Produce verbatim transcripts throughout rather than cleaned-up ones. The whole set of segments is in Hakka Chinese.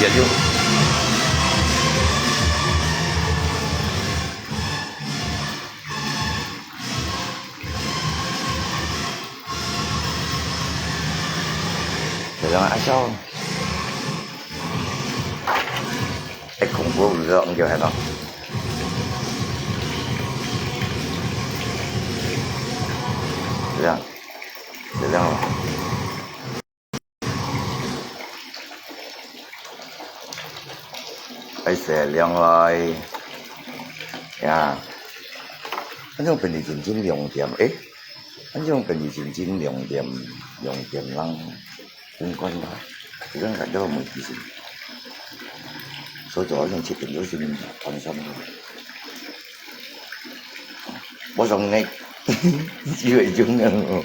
也就就让阿笑，哎，恐怖，你知道，你就害怕。这样，就这样了。 哎，雪亮來呀！恁樣本地真正兩點，誒，恁樣本地真正兩點，兩點零，公關啦，這樣感覺無意思。所以就好像七點鐘先關上了。 無想呢，以為中央哦。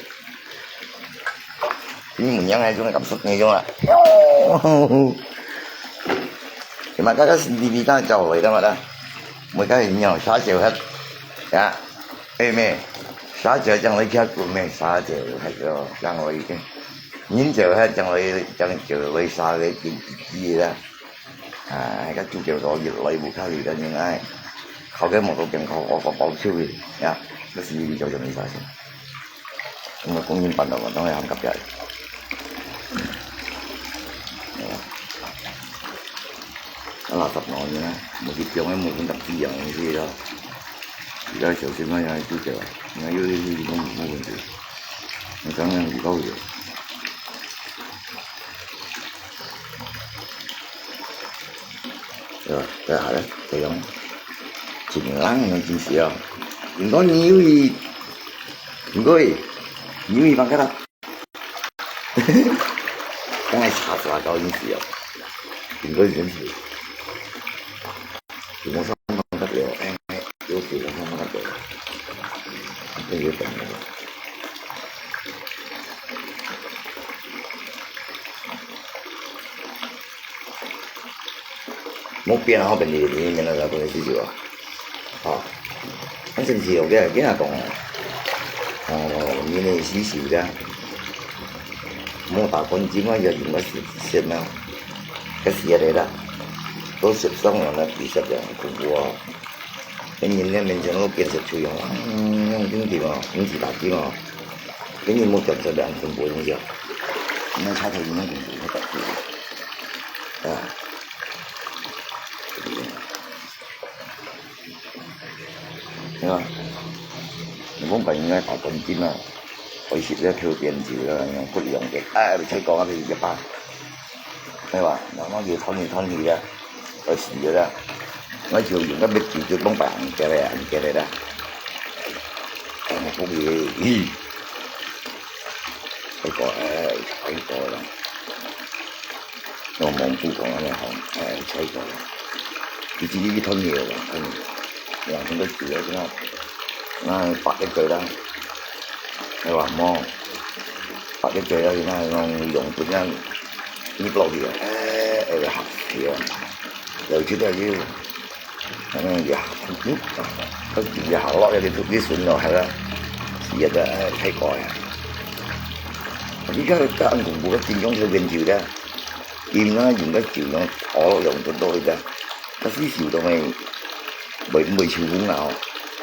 你問人个種感受呢種啊。你嘛，剛剛是你你當叫我的嘛啦，我刚才鸟撒酒喝，呀，哎妹，撒酒讲了一下，我妹撒酒喝咯，讲了一个，人酒喝讲了讲酒了撒个滴滴滴啦。 啊，該主角就越來無考慮个人啊，靠个摩托邊靠，我我包手个，呀，該是你就就沒啥事。因為工人搬到我當然很隔壁。啊，垃圾佬呢，無去中央，無分佢滋養去了。比較小心啊，主角啊，那有些事情都沒問題。你剛剛你告诉我。 呃，再下來，再用。盡冷呢，真是哦。毋過你有去，毋過，你有去放假啦？剛才查查到真是哦，毋過真是。 有無上班較多？哎，哎，有有上班較多。哎，有等个。目標好本地，你明白个，不能去做啊。啊，反正是有个，跟他讲啊。哦，你呢，是是个。莫打关节嘛，要用个是，是嘛。个是个啦。 都食傷人啦，其實就恐怖啊！跟人家面前都變成出樣，嗯，用定定哦，毋是打擊哦，跟人冇講出來，很恐怖東西啊！那差頭人家恐怖，太恐怖了，啊！ 係嘛？你講白應該打關節啊，愛食了抽鞭子了，用骨用个，哎，你再講啊，你一百，係吧？然後又吞你吞你个，愛死个啦！我就用个滅豬就講白行个咧，行个咧啦。哎，講个，咦，太過，哎，太過啦。 用蒙古講恁樣吼，哎，差不多啦。佢自己去吞尿啦，吞尿，然後通過煮了之後，那八个嘴啦，係吧？無，八个嘴啦，那用用不樣，你落去啊，哎，哎，嚇死啊！有這个就，反正也，嗯，佢也下落了，就你順了，係啦，也在，哎，太過呀。你看，看恐怖个，金鐘就研究的。 佢那用个酒呢，哦，用得到个，但是酒都係，袂，袂抽風啊吼，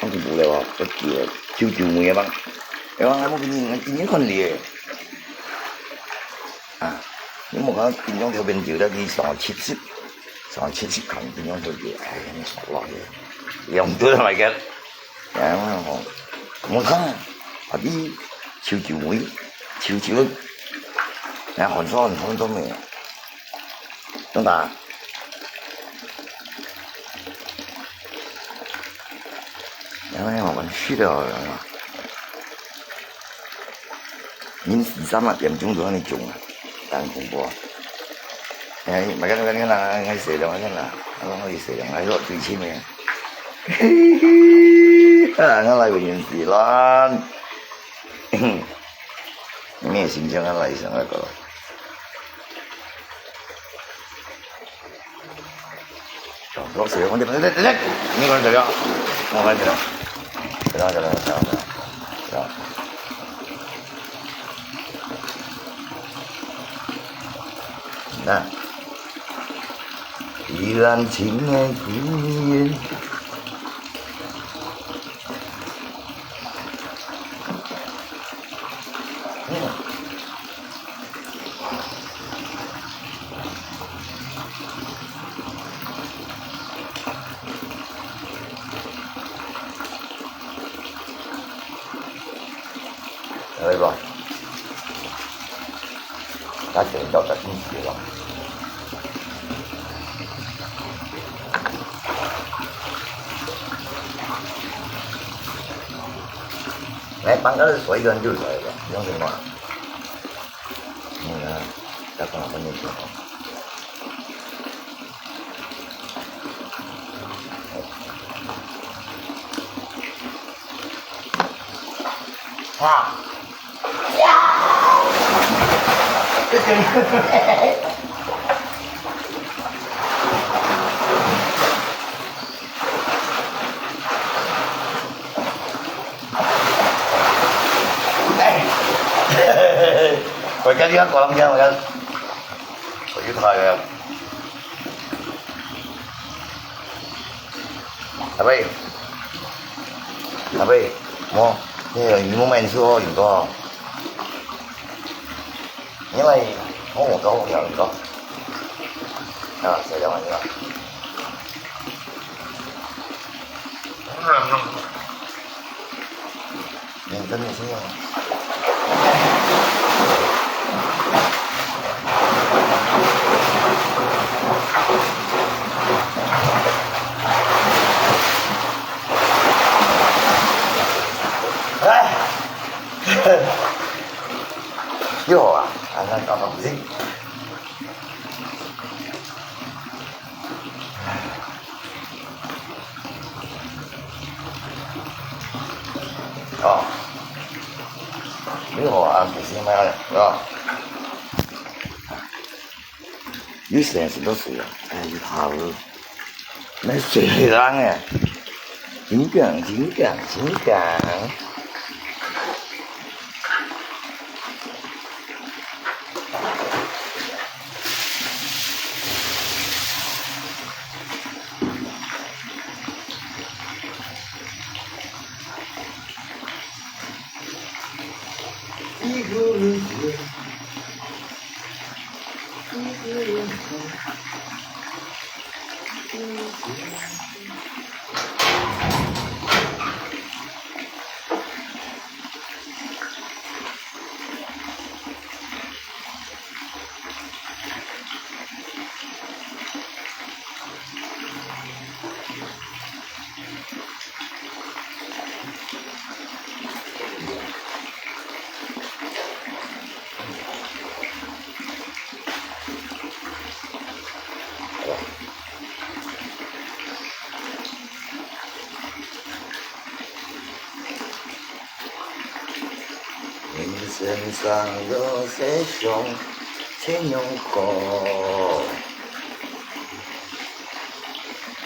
當恐怖了哦，个酒啊，抽酒味啊嘛，哎呀，我跟你，今天看你，啊，你莫看緊張抽邊酒了，佢上七十，上七十看緊張抽酒，哎，你爽了，用得来个。 哎，我講，我看，啊，你抽酒味，抽酒，哎，很爽很爽都沒有。真的啊？哎，我們去了，人四三啊點鐘都還沒鐘啊，當恐怖啊！哎，買个那个那个那个谁的，那个那，那个谁的，那个最亲的。 啊，𠊎來个人是爛。你也心情啊，來一聲那个。老师，我这，来来来，你过来这个，我过来这个，这个这个这个这个，这个。你看。依然情的故人。來吧，咱就到這邊去了。來，搬个水源就出來了，不用緊張。嗯，再放放进去。 啊！呀！我跟你讲，我讲，我讲，我又怕了。 阿伯，阿伯，無，你个魚無賣出哦，有个。因為我無搞，有个。啊，再聊完了。嗯，真的是。 哎，又好啊，還能搞搞事。哦，又好啊，不是嘛，是吧？ 有時間食到水啊，哎，有下午，那水會冷哎，真強，真強，真強。 人生上有些伤，才有苦。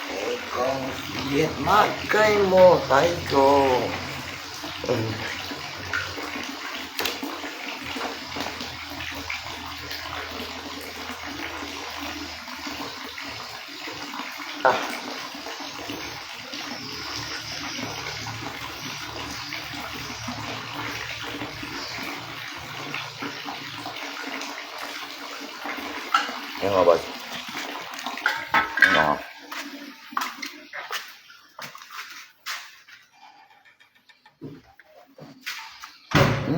你講別麼个無大過。嗯。 啊。很好吧？很好啊。嗯。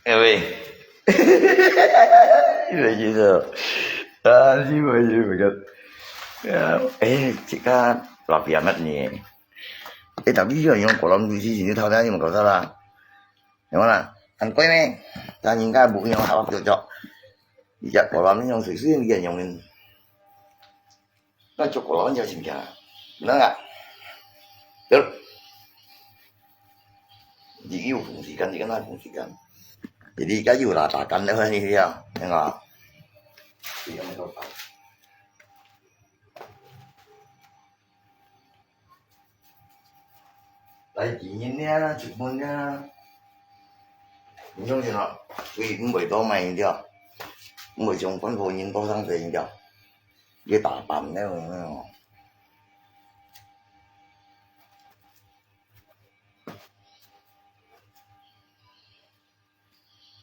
哎喂，你袂記得？啊，你袂記得？啊，哎，這个老表妹呢？哎，tapi你用果籃子去，你頭先用多少啦？有無啦？很貴呢，但人家不用好好做做。你只果籃用水水，你也用。 該做果籃就真正，能啊。對。你有風時間，你跟他風時間。你个有啦，打干了，你知道，能啊。來，今年呢，出門呢，你相信哦，所以你袂多買，你知道。毋會像官方人多生事个，佢打扮了，有無？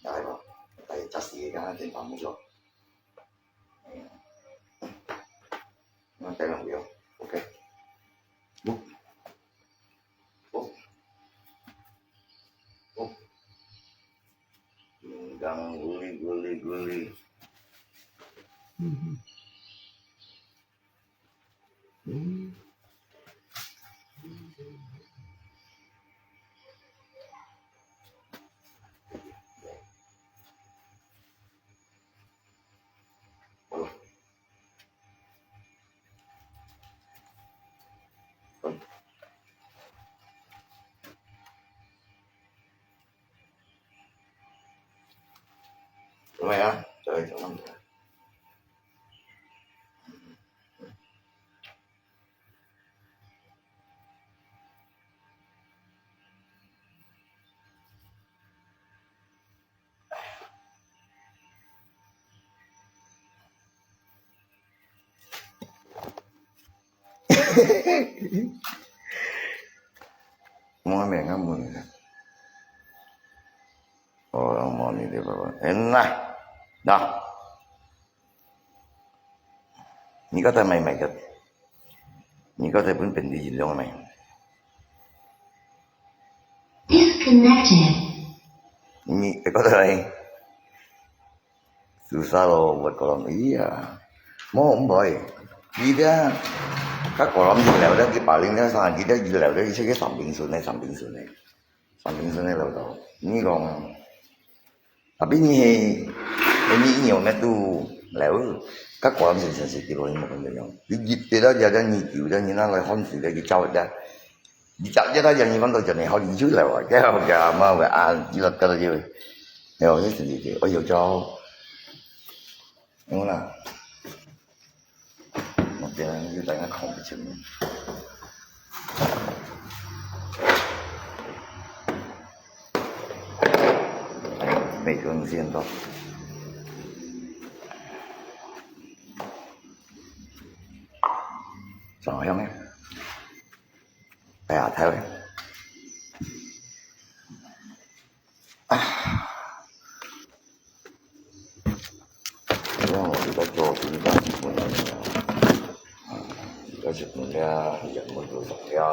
來吧，來，暫時个，剛剛電話沒有。嗯，那再弄不用，OK。不，不，不。 Gulung-guling, gulung-guling. Đúng rồi á, trời ơi, trời ơi. Mua mẹ ngắm mùn. Ôi, mua mẹ đi, bà, bà. Ên nà. Nà. Nì có thể mày mày kìa. Nì có thể bún bún đi gì luôn mày. Disconnected. Nì có thể mày. Susah lo buat kolam. Iya. Mau, boy. Kita kat kolam di lewat di paling dah sana kita di lewat di sini samping sungai, samping sungai. Samping sungai lewat tau. Ini kong. Tapi ini, ini ini orang tu lewat. Kat kolam sini sini kita boleh makan tu yang. Di kita dah jadi ni kita ni nak lewat sini kita jauh dah. Di jauh dah jadi ni mana tu jadi hal itu lewat. Kita kita mau buat ah, kita kata je. Ya, ini sendiri. Oh, ya jauh. Đúng là một cái này như tai nạn không phải chứng minh. Mấy con riêng đó. Sao không em? Tại à theo em. Ơ, ih kah cho ih kah sik mun liá, ih kah sik mun liá, ih kah mun liá.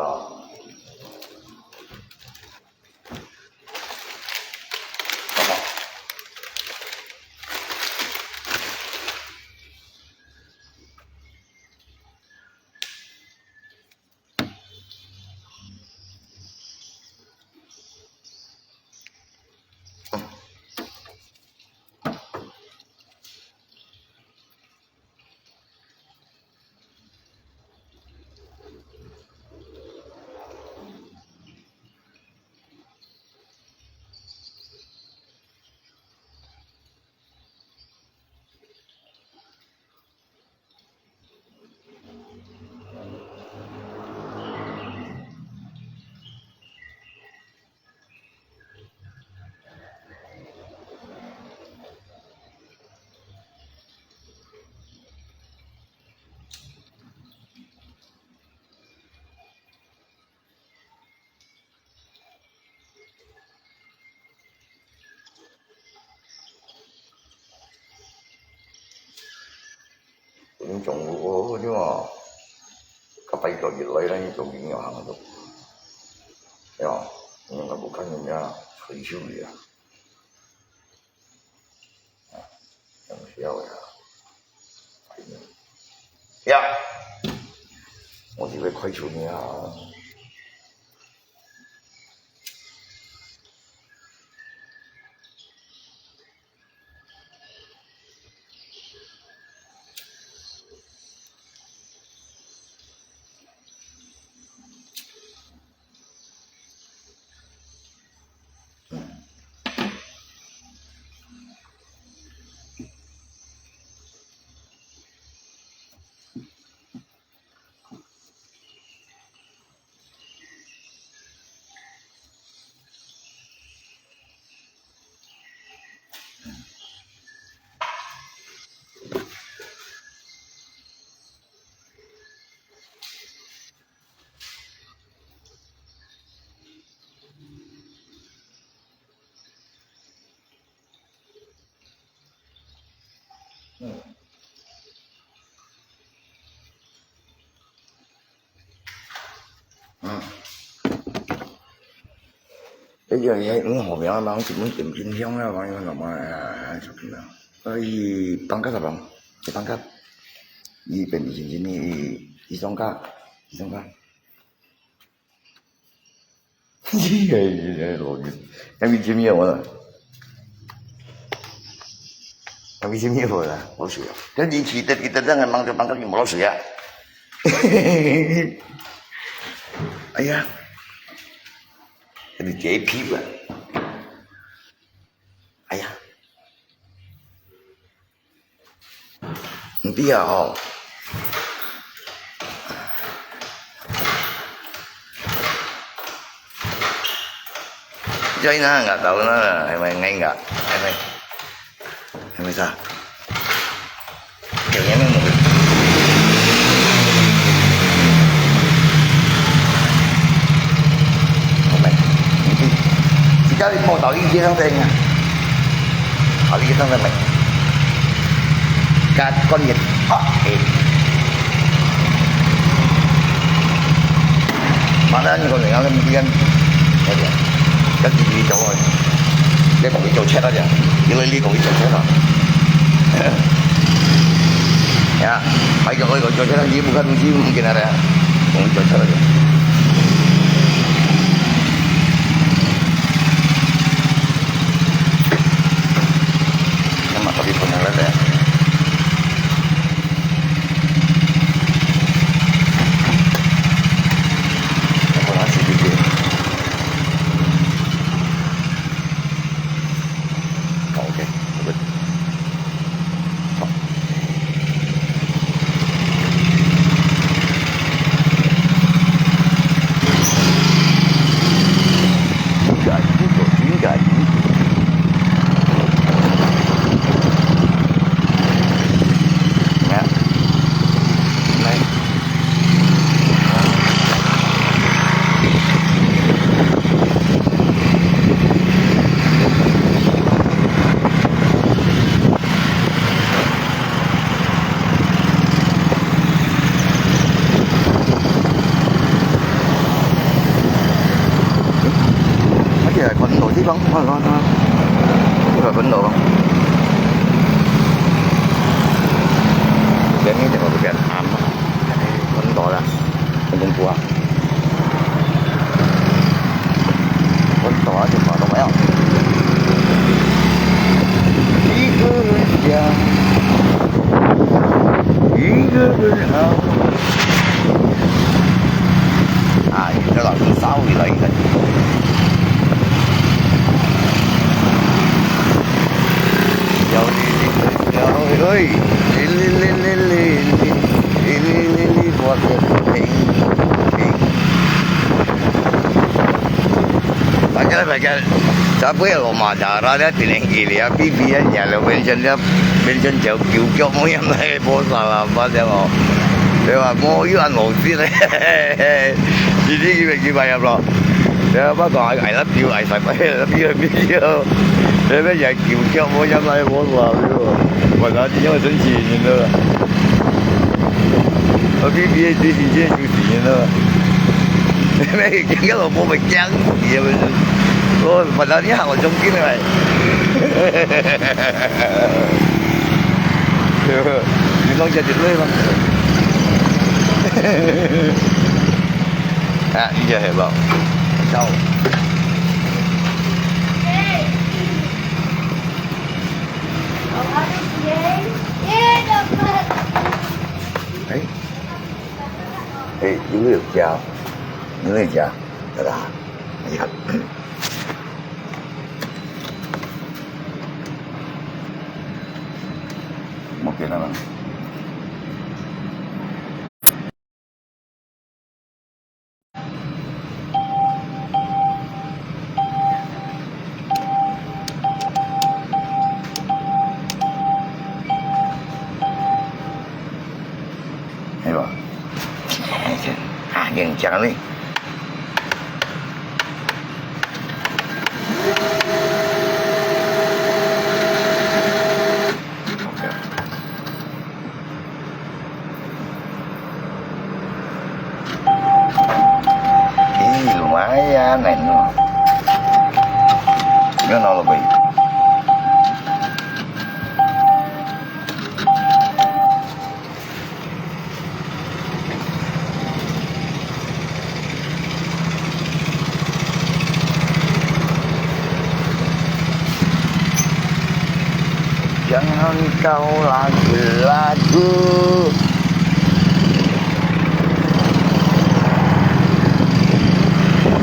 Ini中午過後對無？較快到熱來啦，你中午要行到。呀，你看不看人家退休了啊？啊，等一下呀。呀，我就會快手你啊。嗯。嗯。哎呀，哎，嗯，好香啊，忙，怎么点冰箱啊，忙，忙，忙，哎，小朋友，哎，放假了，放，放假，一边的心情，一，一放假，一放假。 老师，那边见面我了，那边见面我了，老师啊，这你去的，你的那个忙着忙着你没老师呀。哎呀，那你这一批吧。哎呀。 毋知啊吼。China nggak tahu na, emang nggak, emang, emang sa. Kayaknya memang. Oke. Sekali mau tahu ini dia sampai. Kali kita sampai. Kat kon yet. Ah, eh. Mana ni kon yang kan dia. Oke. Kan di di jauh. Dia kok itu chat aja. Dia lagi kok itu chat lah. Ya, ayo kok itu chat lagi bukan mungkin ada. Kok itu chat aja. Sama tapi pernah ada. Apa nasi dikit? Oh, oke, good.很多啊，就跑到没有。一个人家，一个人啊。啊，你这老师稍微来一个。小弟弟，小弟弟，哩哩哩哩哩哩，哩哩哩哩，我的命。 Pakai, pakai. Siapa ya lo madara dia tining kili ya, pipi ya nyala, mention dia, mention jauh kiu kiu mo yang lai, bo salah apa dia mo. Dia mo yu an lo si le. Jadi kita, kita ya bro. Dia apa kau, I love you, I love you, I love you. Dia apa ya kiu kiu mo yang lai, bo salah. Padahal dia yang sensi ni tu. Tapi dia, dia sensi. 你呢？你驚个老婆會驚死啊！我本來你行我中間个。你講只對嗎？啊，你就係無？走。哎。 哎，因為有家，因為有家，對吧？哎呀，我给他们。 係無？啊，硬食呢。Yan all the way.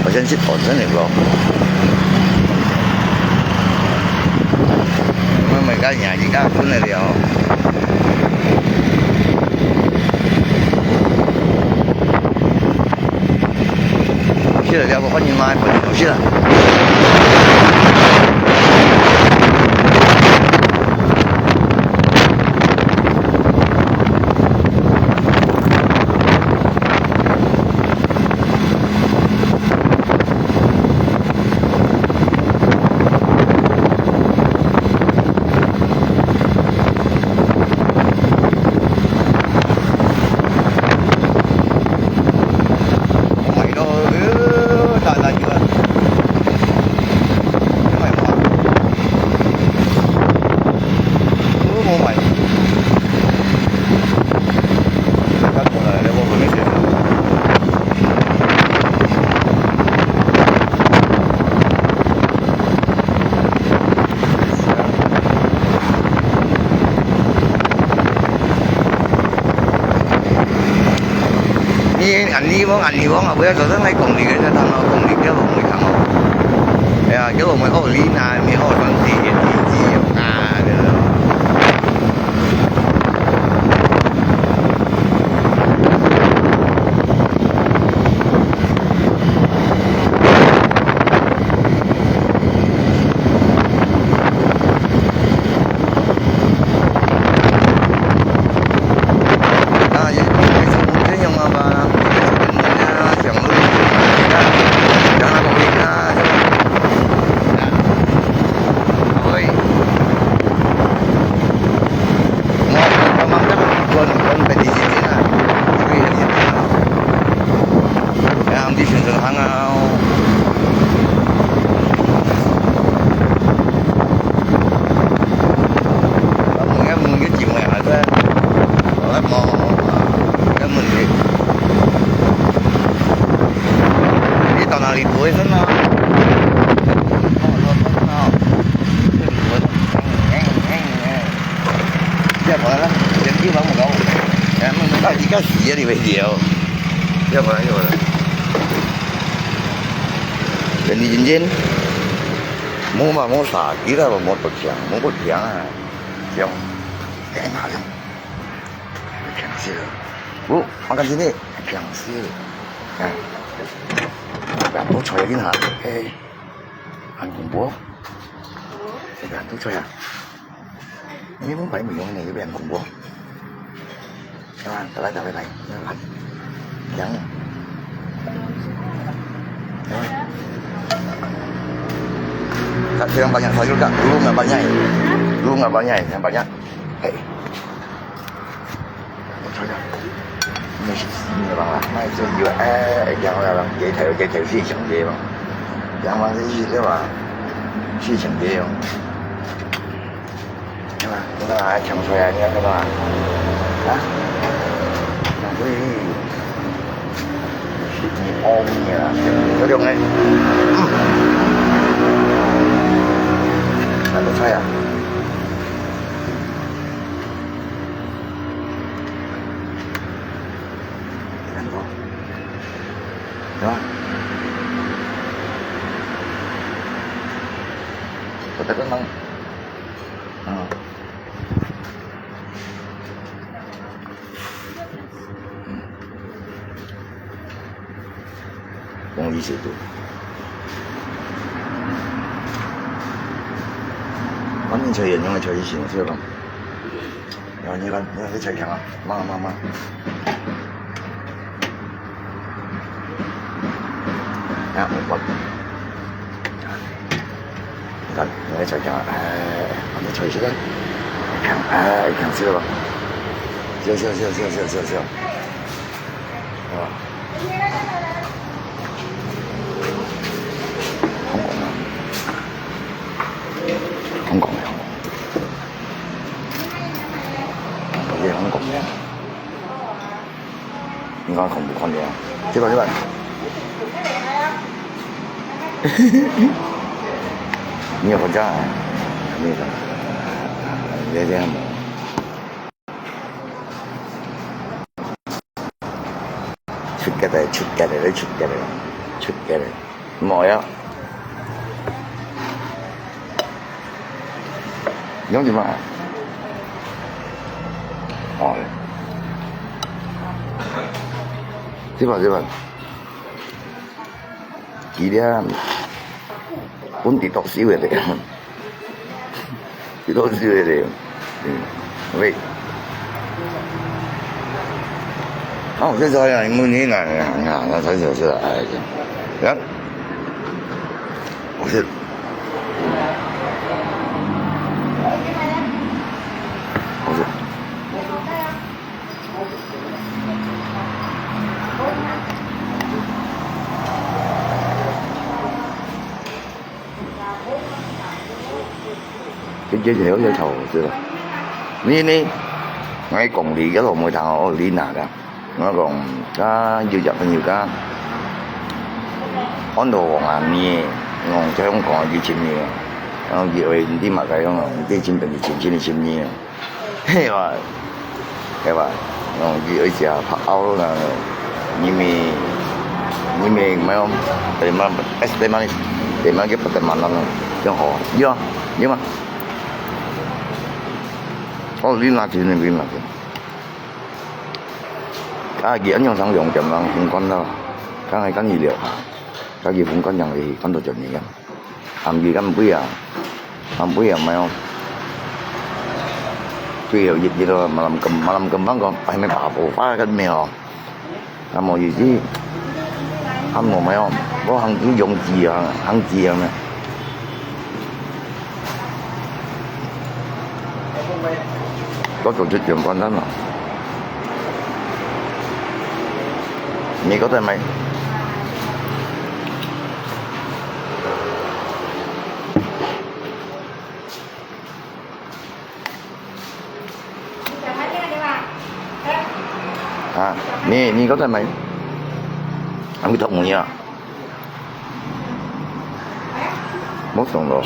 好像是哦，真的咯。我们家人家分得了。 去了，了，我看你妈，我去了。 你恁呢講，恁呢講啊，不要做得來講你个，這趟哦，講你叫我們看哦。哎呀，叫我們哦，你那，你哦，算是也是啊，對不對？ 你到哪裡不會分啊？要不然，人地方不高，哎，那那那你干死啊，你没理由。要不然，要不然。人地人间，没嘛没啥，其他嘛没不强，没不强啊，强，哎，哪里？ 平時咯。哦，我感覺呢，平時。哎，人都出來一下，哎，很恐怖哦。這個人都出來啊。你們擺美容呢，有點恐怖。啊，再來，再來，來，來，來。這樣。Kat silang banyak sayur, Kak. Dulu nggak banyak. Dulu nggak banyak, yang banyak. Hei. Saya, ini si sini orang lah. Mai tu juga, eh, yang orang, orang, dia tahu, dia tahu si siapa dia, bang. Yang mana si dia, bang. Si siapa dia, bang. Yang mana, yang mana, yang saya ni, yang mana. Hah? Yang tu ni. Sydney Om ni lah. Kau tengok ni. Hmm. Nak percaya. Kan kau. Ya. Kau tak kenal. Ha. Kong Li Siew Dun. Kong Li Siew Dun，用个菜以前，所以讲，然后你看，你看这菜香啊，慢慢慢。啊，我 你看，你个菜香啊，哎，你个菜香啊，香，哎，香死了吧？笑，笑，笑，啊，香港啊。这个，这个。你有回家啊？没有。你这样吧。出家的，出家的，出家的，出家的。没有。你讲什么？哦。这个，这个。 佢咧，本地讀書个咧，佢讀書个咧，嗯，喂。哦，这个呀，因为你那，那，那才是，是啊，哎，呀，我是，我是。 佢之前有隻頭，知道？你，你，𠊎講你，一路無聽哦，你哪个？𠊎講，啊，有隻朋友講，安到黃阿妹，講在香港幾千年，然後佢愛你嘛，佢講，你這千分之千，千分之千。 係哇，係哇，哦，佢愛食白漚啦，因為，因為麼个，teh manis，es teh manis，teh manis叫teh manis咯，真好啊，有啊，有嘛。哦，你拿錢，你拿錢。啊，佢恁樣上兩點鐘封關啦，剛才跟佢聊下，佢封關樣，佢關到幾點啊？ 暗時間尾啊，暗尾啊，毋係哦。最後一日咯，malam kem-，malam kembang講，哎，咩把火花个咩哦？啊，無意思，啊，無咩哦，我行去用字啊，行字啊咩？我做出全關單啊。你覺得咩？ 啊，你，你嗰陣咪，你讀唔啊？冇送咯。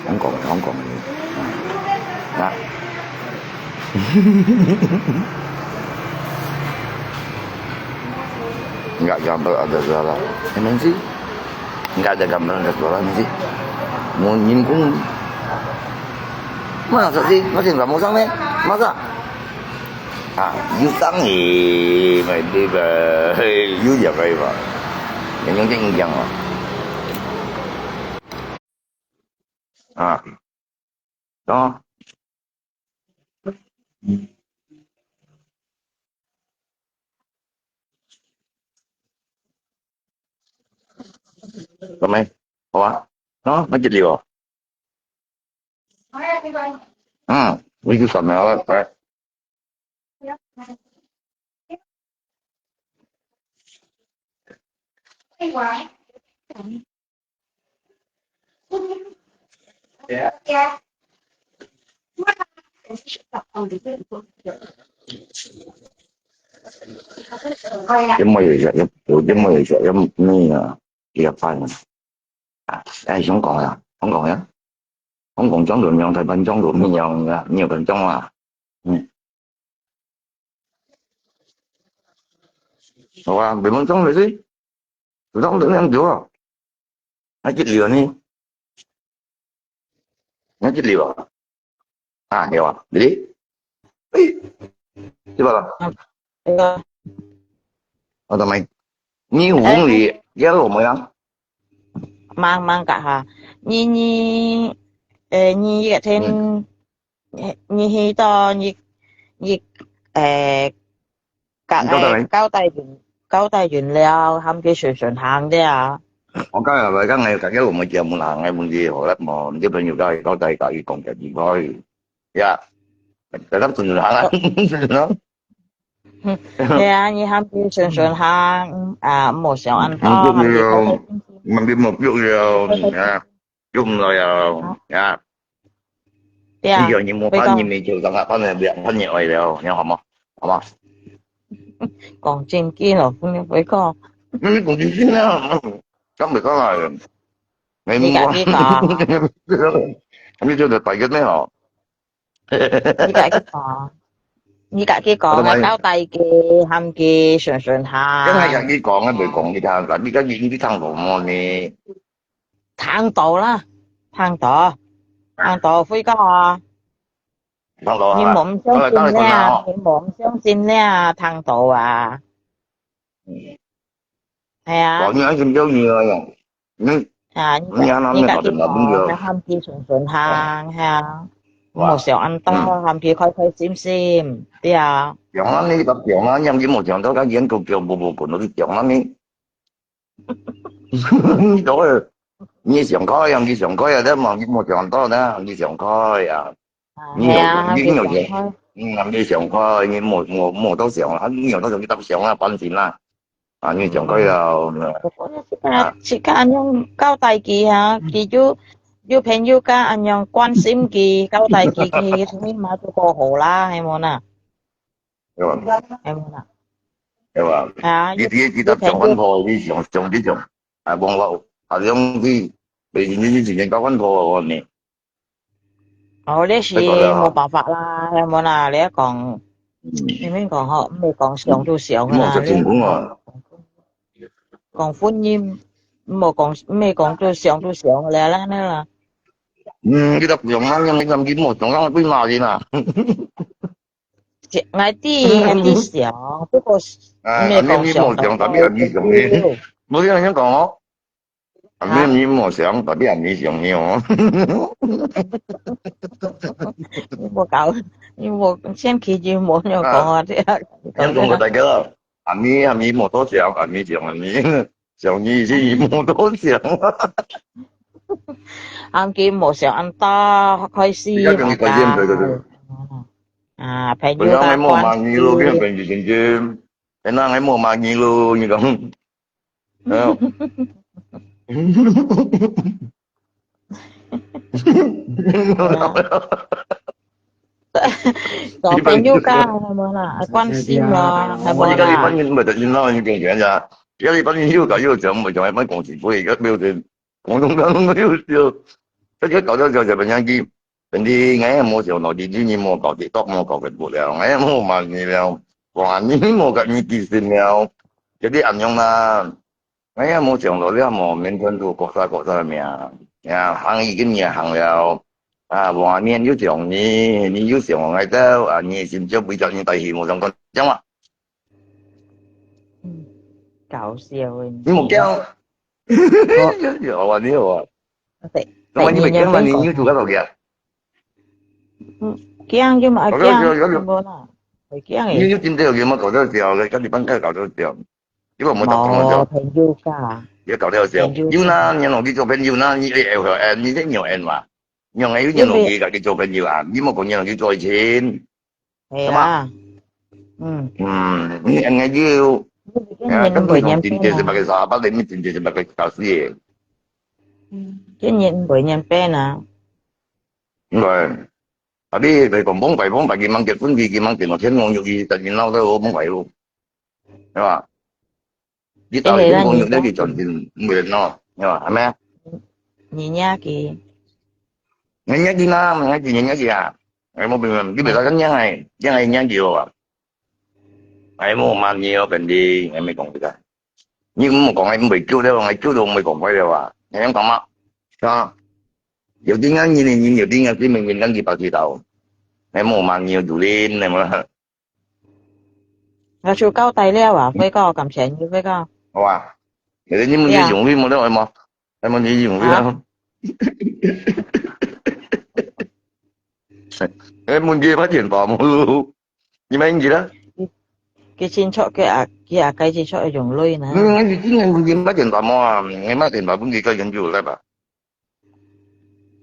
Hong Kong, Hong Kong ni. Ah. Nggak ada gambar ada suara, ini sih. Nggak ada gambar ada suara, ini sih. Mau nyinggung. Masa sih? Masih nggak mau sampai? Masa? Ah, you sang eh, my dear, you ya, my dear. Yang yang yang yang. Ah. Đó. Có mấy? Có á. Nó, nó chích liều. Ừ, đi cứ sẵn này, Cái môi giờ, cái môi giờ, cái môi giờ, cái phải. À, ai, không còn à, không còn à. Không còn chống được nhau, Thái Bình chống được nhau, nhiều cần chống à. Ừ. Ủa, bị mong chống rồi chứ. Tụi nó cũng tưởng em chịu à. Nó chích liều ni. Nó chích liều à. À, hiểu à. Đi đi. Đi vào. Ờ, tao mày. Ni hùng thì, cái lỗ mới lắm. Mang, mang cả hả? Ni, ni, ê, ni cái thêm, ni hi to, ni, ni, ê, 甲个交代完，交代完了，喊佢順順行了。我今日來講，𠊎家己都無食，無行，𠊎問佢好了無？你朋友交代，交代，交代，講个，你可以，呀，大家順順行啊，順順行。係啊，你喊佢順順行，啊，莫想恁多，喊佢，問佢目標了，啊，用唔來啊，啊。對啊，你叫你莫煩，你咪就讓他煩了，不要煩你愛了，你好嗎？好嗎？講正經咯，你會講。你講正經啊，講毋講啊？你自己講。你就大个咩吼？你自己講，你自己講，交代佢，喊佢順順行。梗係自己講啊，袂講你聽，你自己你聽到無呢？聽到啦，聽到，聽到，輝哥啊，聽到啊，你無相信咧，你無相信咧，聽到啊。係啊。講你還是不要你了呀。 嗯，啊，你你安那你家己講，你喊佢順順行，係啊，莫想恁多，喊佢開開心心，對啊。想啊，你个想啊，你莫想到，佢研究叫步步滾，你想啊你。你都是，你想開啊，你想開啊，你莫你莫想到呢，你想開啊。 你有，你有錢，嗯，你想開，你莫莫莫多想啊，你有多想你搭想啊，放心啦。啊，你想開了，不過自家自家恁樣交代佢啊，佢就有朋友家恁樣關心佢，交代佢，佢起碼都過好啦，係無啦？對吧？係無啦？對吧？啊，你你你搭想翻好，你想想你想，啊，網絡啊，用去，你你你之前交換過呢？ 哦，這是無辦法啦，係無啦，你講，你免講吼，毋係講想就想啦，莫就成功啊。講婚姻，莫講，毋係講就想就想了啦，那啦。嗯，你都想啊，你你莫想啊，對嘛人啊？𠊎知，𠊎知想，不過，啊，毋係講想，你你莫想，tapi你想你，無聽人講哦。 啊，你你莫想，tapi你想你哦。你莫搞，你莫，千祈就莫恁樣講啊，這樣。恁樣講个大家，啊，你啊，你莫多想，啊，你想啊，你想你是莫多想。啊，佢莫想恁多，開始，比較容易開心，對對對。啊，朋友啦，本來莫罵你咯，關係。變成神經，現在莫罵你咯，你講。 做朋友个，係無啦？關心咯，係無啦？你家己本身毋係得人老人家呀，家己本身又搞又講，毋係講還講是非个，沒有人講東講東又笑，大家搞笑笑就變樣去。 Jadi，𠊎也無想到，你你無搞TikTok，無搞Facebook了，𠊎也無罵你了。哇，你無甲你記性了。Jadi恁樣啦，𠊎也無想到了，無明天都國家國家个名，呀，行已經也行了。啊，外面又想你，你又想𠊎兜，啊，你心就為著你大事無相干，這樣嘛？嗯，搞笑个。你無驚？ 好啊，你好啊。對，那麼你會驚嗎？你你有做得到个啊？嗯，驚就嘛，驚，有有有有。無啦，會驚个。你有真正有嘛搞笑笑个，跟你半个搞笑笑，因為我們打朋友笑，朋友噶，也搞笑笑。朋友有啦，你老弟做朋友啦，你也有緣，你是有緣嘛？你有緣有緣老弟跟你做朋友啊，你莫講你老弟做一千。 係啊。嗯。嗯，你應該要，你今年五年半啊？真正係把佢殺，把你真正係把佢搞死个。嗯，今年五年半啊？對。啊，你來講，往擺往擺，佢吂結婚，佢佢吂見到天王有佢，但係鬧到好往擺咯，係吧？ 你到底講有哪个轉變，毋會咯，你話係咪啊？你若佢，你若佢啦，你若佢，你若佢啊！哎，無辦法，你袂使咁樣哎，這樣哎，你若佢啊！哎，無罵你哦，本地，哎，沒講這個。你毋好講哎，毋會救了，哎，救都毋會講快了啊！你樣講嘛？啊？有啲人，你你有啲人，你明明跟佢白痴頭，哎，無罵你哦，有靈，你嘛。 𠊎就交代了啊，輝哥，感謝你，輝哥。好啊。你你問你用力無了，係無？係無你用力啊？哎，問佢捌電話無？你買應該啦。佢清楚，佢啊，佢啊，該清楚用鐳呢。嗯，你今年問佢捌電話無啊？你捌電話問佢个研究來吧。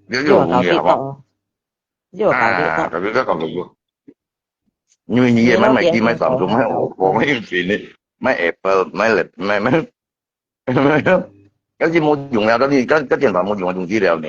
你有紅嘅好不好？有搞得到。啊，搞得到，搞得到。因為你也買買機，買Samsung，買Oppo，買有錢的，買Apple，買買買，但是無用了，但是跟跟電話無用的東西了呢。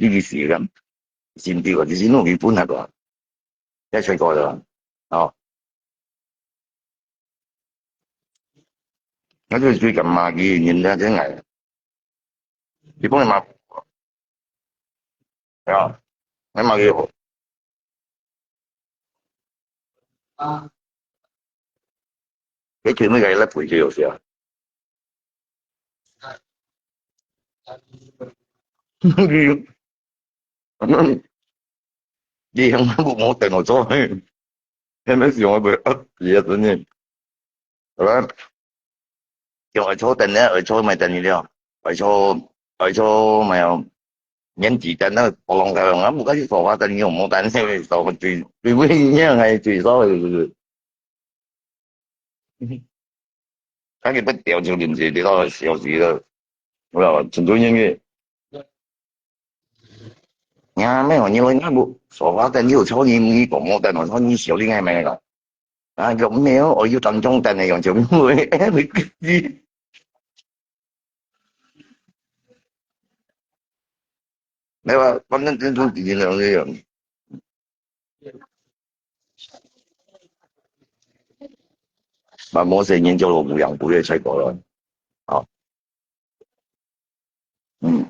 自己寫个，心丢啊，就是弄一本那个，在吹过的，哦。那就是最近嘛，佢人家真来，你不能嘛，对啊，那嘛佢好。啊，你全部个来背就有效。你用無電腦做，你乜想要啊，也真的，好啦，叫愛坐等呢，愛坐買等你了，愛坐，愛坐买哦，年纪等那个不弄开了，啊，不过去坐花等，你有无等，那个坐最最尾你还最少的，是不是？ 他个不调就零时，你到小时了，有没有？成都人个。你看，没有，你说你不说话的，你有超你你广播的嘛？说你小厉害没有？啊，有没有？我有当中的那种，就没有。哎，你你，没有啊，反正这种底层的东西有。 嘛，無細人做老母養父个菜果咯。哦。嗯。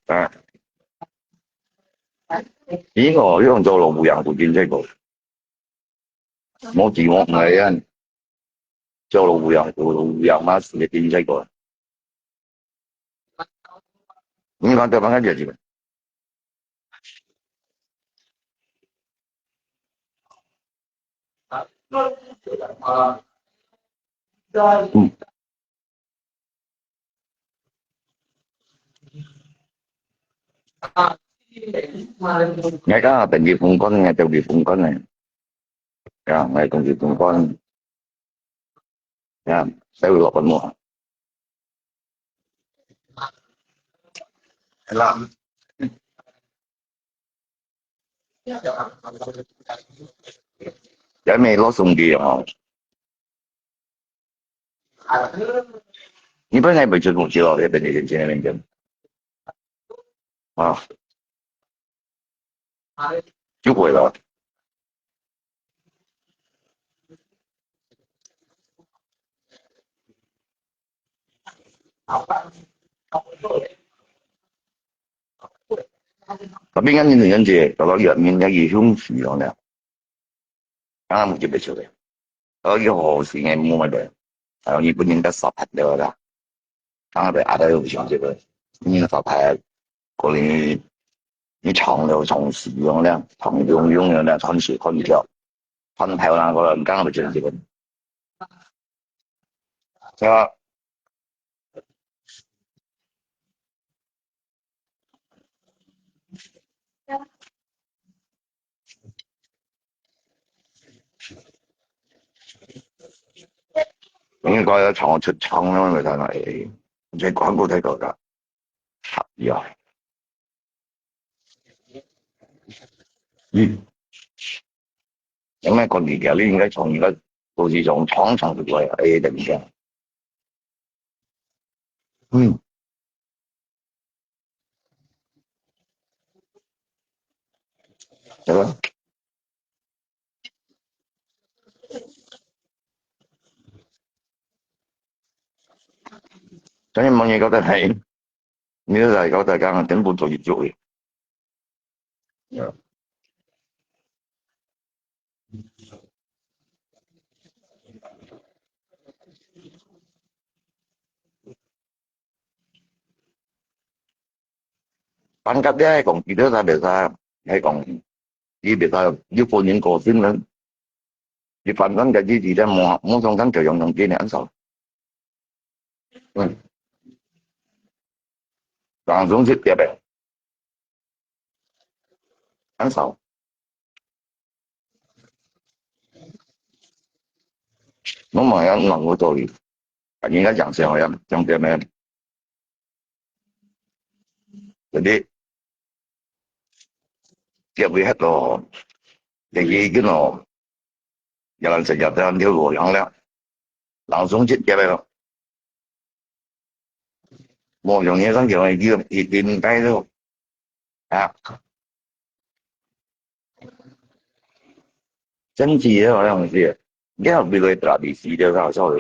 啊。你哦，你用做老母養父真菜果。無指望來啊，做老母養父，老母養嘛，是个真菜果。你看對方个日子。 嗯。𠊎講啊，等佢封關，𠊎等佢封關呢。啊，𠊎等佢封關。啊，再落本無？係啦。 也沒落兄弟哦。你本來不就東西了，也本來就在那邊跟。啊。就回了。 Tapi kan ini kan je, kalau lihat minyak hijau sih, ya. Kan mungkin betul ya. Kalau dia hijau sih, ngai mau ada. Kalau ni pun yang tak sapat dia lah. Kan ada, ada yang macam tu. Ini sapat, kalau ni, ni 長了，長時用了，長用用了，長時看不了。看太陽，可能剛好就是這個。是吧？ 應該要長出長咯，你睇下，誒，你廣告睇到㗎，合理啊。嗯。應該講你嘅，你應該從而家到時從長長出來，誒，等一下。嗯。對吧？所以問你覺得係，你就係覺得講全部做一做个。Pangkat dia係講，佢都係袂使，係講，佢袂使，有個人個性呢，佢反正个自己咧，無，無相干就用用佢呢，安少。嗯。當中直接个，安少。我問下，問我道理，人家講啥呀？講點咩？Jadi，結尾核咯，第二个咯，也人食也得了，了，人總結个咯，無用个，咱就一定该咯，啊，政治个好像是，你要为了tradisi个，搞笑个，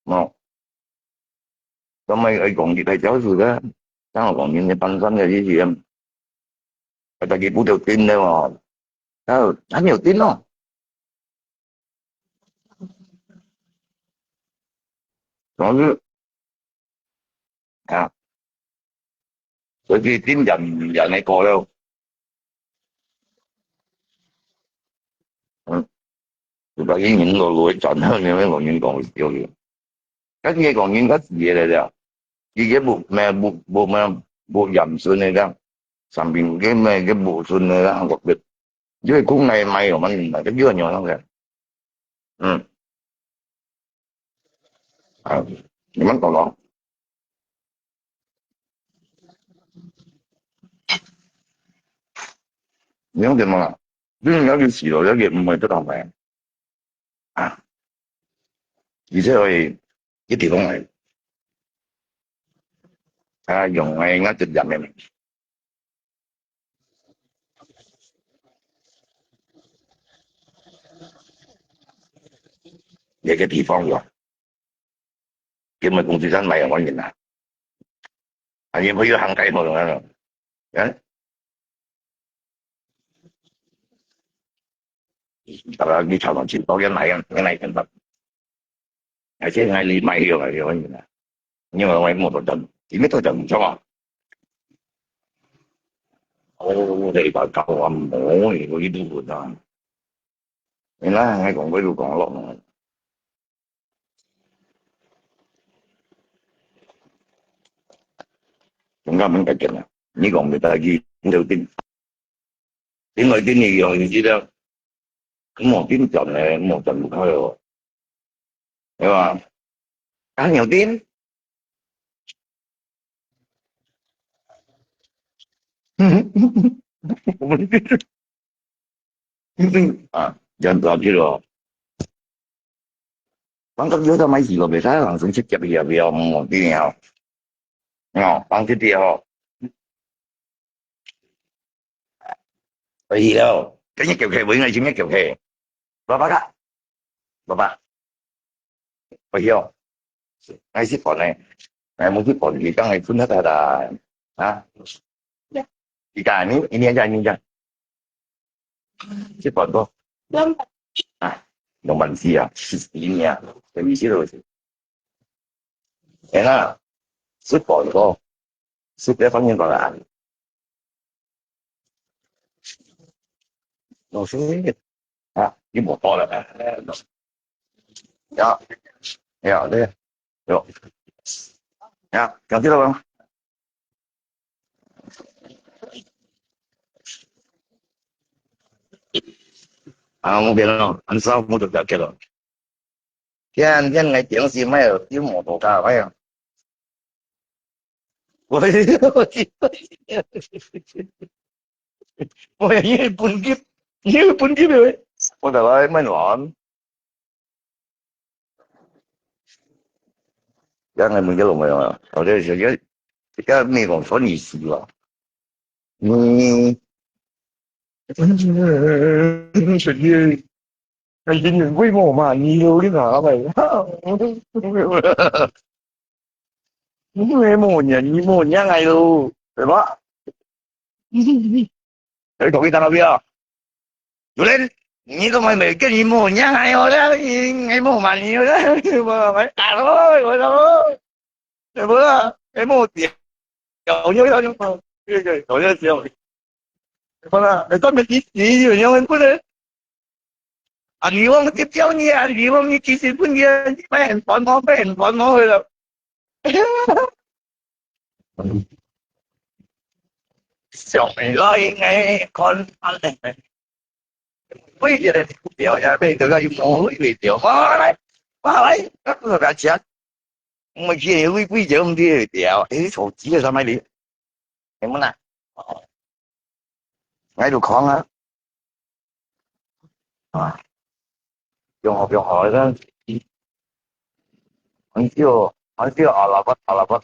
喏。 做麼个愛講佢个教授个？正好講人家半山个意思啊。啊，大家不就定了哦？啊，還沒有定哦。總是，啊，所以定也，也沒過了。嗯，有个人老老轉去，你們老人講有道理。 該个講應該係个了，佢个無，無，無，無，無嚴重个了，生病个咩个無順个了，我个，因為國內買有嘛，該个有个，嗯，啊，你們懂咯？你用點麼啦？你要去洗了，要給妹妹這道買。 啊，而且會一直講个，啊，用个應該就兩年。這个地方有，根本工资站买有人啊，啊，也没有行街好了，嗯。 大家你炒到盡多，原來，原來，原來，而且還你買藥啊，有人啊，因為我無多錢，因為多錢毋錯啊。哦，你把搞啊，無，我一路啊。原來還講，我一路講落。 中間毋使緊啊，你講个代誌，你就定。因為定你用你知道，無定轉呢，無轉毋開哦，對吧？啊，有定。啊，人到去咯。 Pangkat dia tak mai silo biasa langsung cekap dia dia mau dia. No, pangkat dia ho. Ayo, kayaknya kaya kaya boleh ngaji kaya kaya. Bapak kak, bapak. Ayo, ngai si pon eh, ngai mau si pon kita ngai pun ada. Ha? Kita ni, ini aja, ini aja. Si pon ko. Ah, no man siya. Ini ya. Kami sila si. Ena, si pon ko. Si dia panggil ko lah. No si. Ah, ini botol lah. Ya, ya, deh. Yo. Ya, ganti lah bang. Ah, mau bilang, ansau mau tu tak kira. Tian, tian ngai tiang si mai, tiang mau tu kah mai. 我，我，我，我，你本級，你本級的喂。我得來慢慢。 Yan ay mungkin lo mo yun. O, di, sige. Ika, may kong son isi ba. Ni, sige. Ay, yun yun. Uy, mo, ma, ni lo rin ha, may. 你無人，你無人愛咯，對吧？你同佢打个表，有人，你怎麼沒跟你無人愛我了？你愛無嘛你了？我打咯，我打咯，對不啦？愛無掉，掉掉掉掉，對对，我就掉。好啦，你专门提提有用不能？啊，你忘记掉你啊，你忘记提醒不你啊，你们很烦恼，会很烦恼的了。想你了，应该看安呢。我也觉得不要呀，被这个有毛病掉，哇来，哇来，那不是白讲。 我去，我，我就毋知條，誒，手機係啥物嚟？你問啊？哦，𠊎就講啊，啊，用好用好，這樣，很久，很久，阿拉伯，阿拉伯，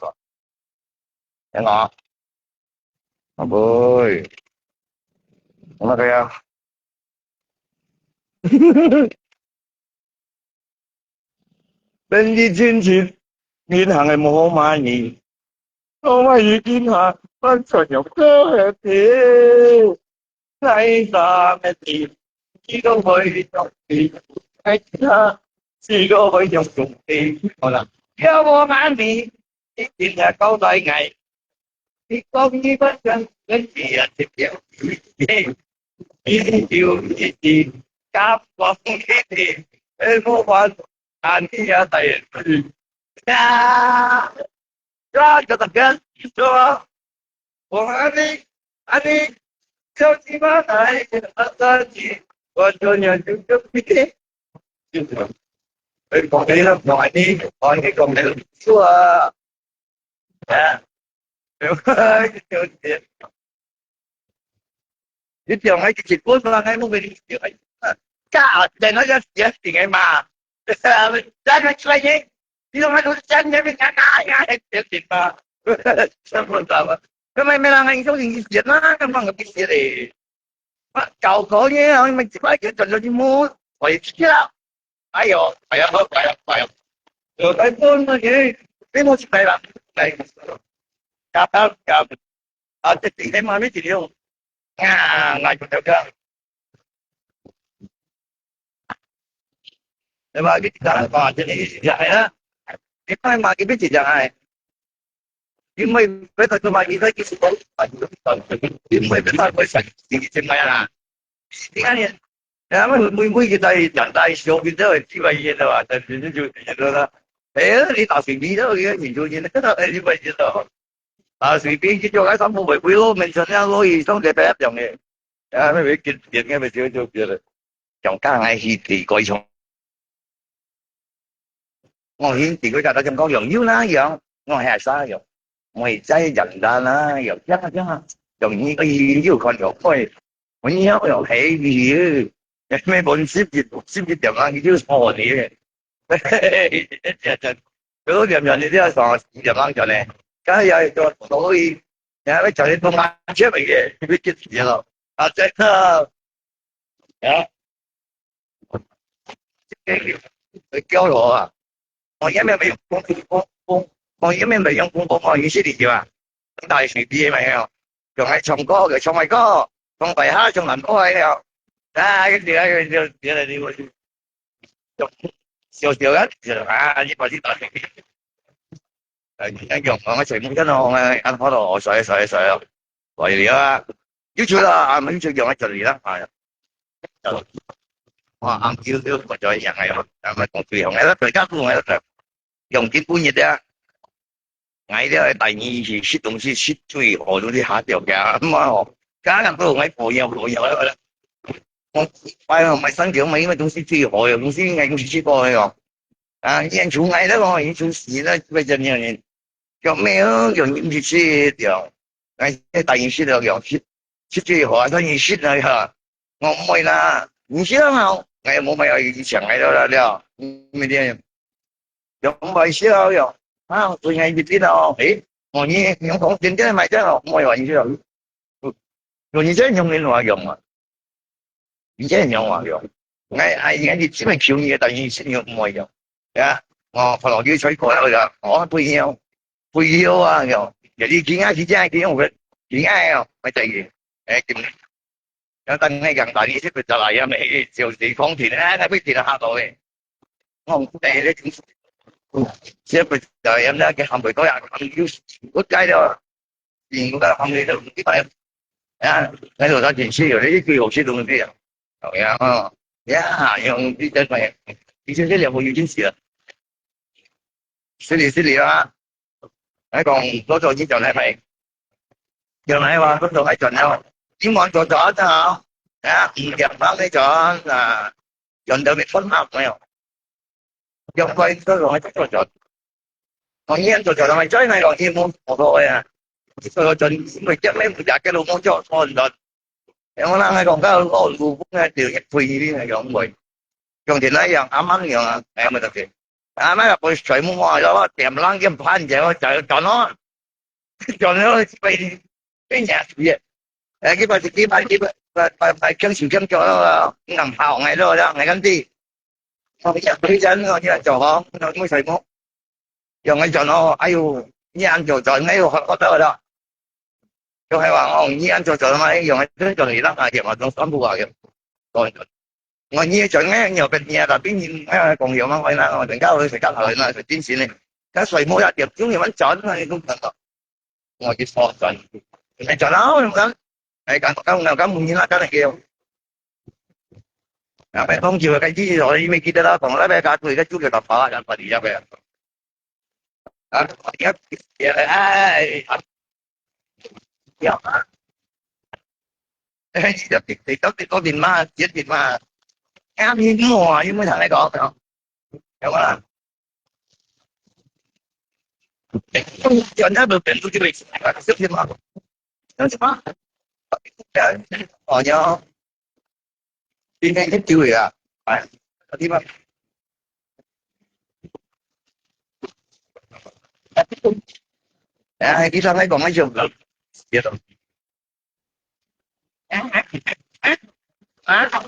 等啊，阿妹，那個呀，本地親戚，銀行个無好買呢，好買呢銀行，反正用个事，來啥个事，只个會用事，哎呀，只个會用兄弟，好啦，要我買呢，一定要交代𠊎。 你講你个想跟別人一樣，你就一直加廣一點，哎，我還啊，你也得去啊，啊，這個是吧？我阿弟，阿弟，叫你媽來，阿弟，我做娘就就不给，就是，哎，講你了，我阿弟，我阿弟講你了，是啊。 啊，你講个結婚嘛，𠊎毋會理解。假定𠊎个事情个嘛，但係出來，你講𠊎都真个，你看，哎呀，事情嘛，什麼什麼，根本沒人愛做這些嘛，根本不是的。 啊，搞搞呢，啊，你們這擺就轉到去摸，我也知道。哎喲，哎呀，哎呀，哎呀，有在做那些，你莫去拍了，哎，搞搞搞，啊，這幾天嘛，沒幾條，啊，那就這個，對吧？你看嘛，這裡是這樣啊，你看嘛，你別這樣哎。 因為別个做麼个，佢在佢自己，因為別个會想，你去買啦。你看你，然後每每个在長大小，佢都有幾百億的吧，但是就就说，哎，你打水泥的，你就你那个，哎，你不知道，打水泥就就该上不会，不用门前那落雨，上个白样的，啊，那边给点个，没就就别的，讲讲还是得过一种。 我現在个大家講用有哪樣，我係啥樣，我係在人家哪樣，這樣這樣，用你个研究看了，喂，我你要用黑皮，也沒本事，十一點啊，你就錯的，這這，都兩兩你這樣說，十一點啊，講呢，剛才也做所以，然後講的東西，這麼个，你別急了，啊，真的，啊。 交流啊。我也没有公公公，我也没有用公公公，你是理解吧？大学毕业没有？就还唱歌，就唱my歌，唱白话，唱南歌还了。啊，个个个个个个，就小小个，就啊，你把你打。哎，你用我个节目，跟我哎，按好了，我甩甩甩了。 來了啊，YouTube啦，啊，YouTube用个真理啦，哎呀，哇，紅球就不做樣个，啊，麼講最紅个，大家都紅个，用緊本日个，𠊎了个第二是食東西食最好，就是下條个，嘛吼，家人都愛保養保養个，我拜哦，買三條嘛，因為東西最好个，東西應該東西最好个哦，啊，演出𠊎了哦，演出死了，為怎樣呢？叫咩哦，用東西吃掉。 哎，大人食了了，食，食最好啊，大人食了哈。我毋會啦，你食了嘛，哎，無買啊，以前哎了了了，每天，用買食了了，啊，最近一定哦，哎，我你用讲真正买掉了，毋會啊，你食了，有你这用人话用啊，你这用话用，哎哎，你这么求你，大人食了毋会用，呀，我看到你吹过了了，我不要。肥料啊，有，有啲驚啊，佢真係驚，佢驚啊，乜就係，誒，咁，有等你講，但係食不著啊，也沒，就是放平啊，那邊平啊，下到誒，我講，誒，你真係，食不著，也那個還袂到呀，還有，我改了，嗯，我講，還袂到，一百，啊，那時候他真是有的一堆有些東西啊，好呀，哦，呀，用一點點，以前這兩個有驚喜了。 失禮，失禮啊！𠊎講，多做一轉來係，轉來話，多做一轉了，今晚做做啊，啊，五點半那轉啊，轉到沒分好沒有？要快多做，還做做，我念做做，他們再來講，你莫好好呀，做做轉，因為這邊不加給我們做做做，然後呢，還講到老祖宗啊，就一推呢，還講會。 用電那樣，阿媽用啊，哎，乜得嘅。阿媽又會水母啊，又點冷嘅飯就就轉咯，轉咯，被被人家煮嘅。哎，佢把佢把佢把把把把驚手驚腳咯，能跑ngay咯，讓ngay跟地。我一一人我一做好，我水母，用个轉咯，哎呦，你安做轉，哎呦，好好得了。 就係話，哦，你安做做嘛，用个真做你啦，啊，也嘛，都算不啊，也，講，我你轉个，你有別你啊，tapi你，哎，講有嘛，我那，我等下我就講好了，那是真心的。那水母一點鐘你們轉，那你都等到，我就說轉，你轉啊，我講，哎，講講講，你那講那个，啊，別講究个，該地方你没记得啦，講那边该对个，就给他跑啊，然后你那边。 啊，哎，哎，哎，哎，哎，你到底，你到底，到底嘛，決定嘛。哎，你莫啊，你莫同你講，有無啦？哎，你那不變出去了，是不是嘛？那什么？哦，你哦。 今天去丢啊，哎，地方，哎，你上来讲一下，别动。哎，哎，哎，啊。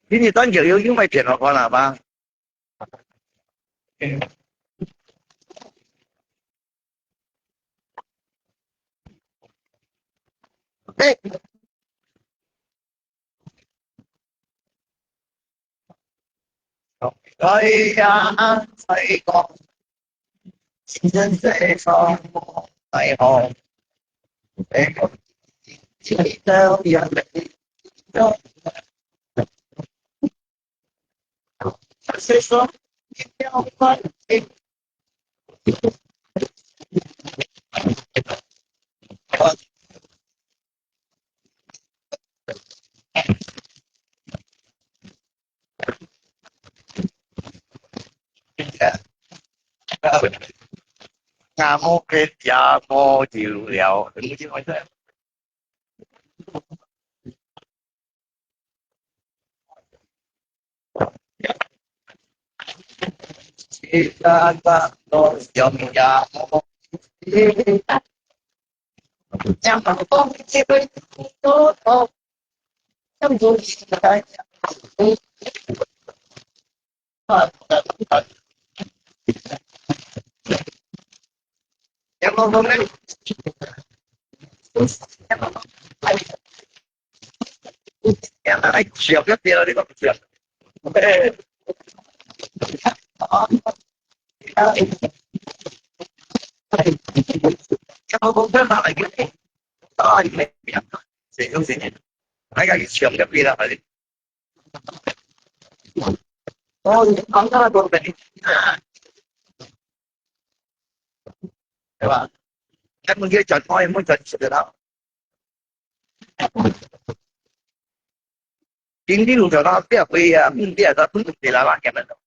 今日轉橋有，有賣片落看啊吧？哎，哎呀，哎，講，今天这一场，哎，好，哎，今天要来，要 對吧？該問題轉開，問題出得到。經濟路上，他不要回啊，問題啊，他不能給他拉下來的。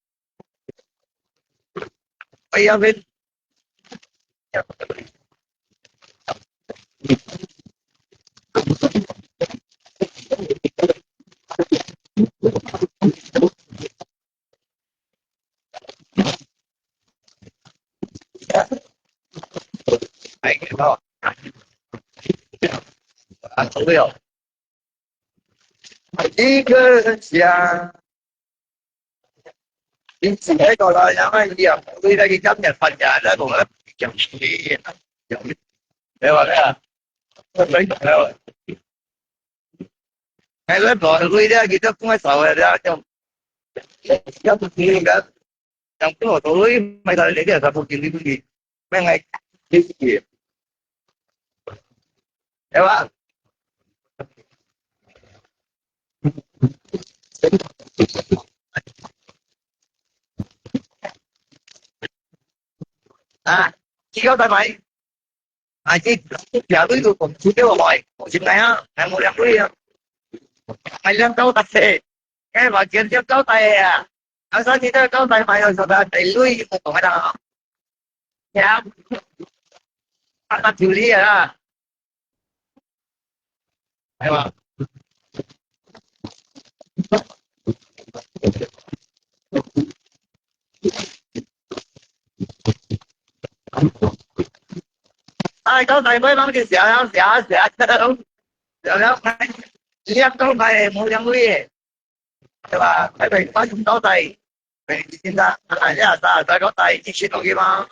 哎呀，喂。啊，对哦。一个家，你自己过来，然后你也不会那个家庭发展，那种人讲出去，对吧？对吧？对吧？哎，那不会的，你这不会少的，这样，要不是那个。 Yang tu tu lui mai ta le dia sapu kiri lui. Mai ngai kiri. Ewa. Ah, kau tai mai. Ai, ti, tiap lui tu kong tu dia wai. Kong sim nai ah, nai mo liang lui ah. Mai liang kau tai se. Ngai ma kian tiap kau tai ah. Asal kita kau tai mai so da tai lui mo kong ada. Ya. Apa tu li ah. Ai wa. Ai, kau tai mai mang di sia sia sia. Sia sia. Liang kau tai mo liang lui. 对吧？台北发生到底，每天的，哎呀，大大个大疫情东西吗？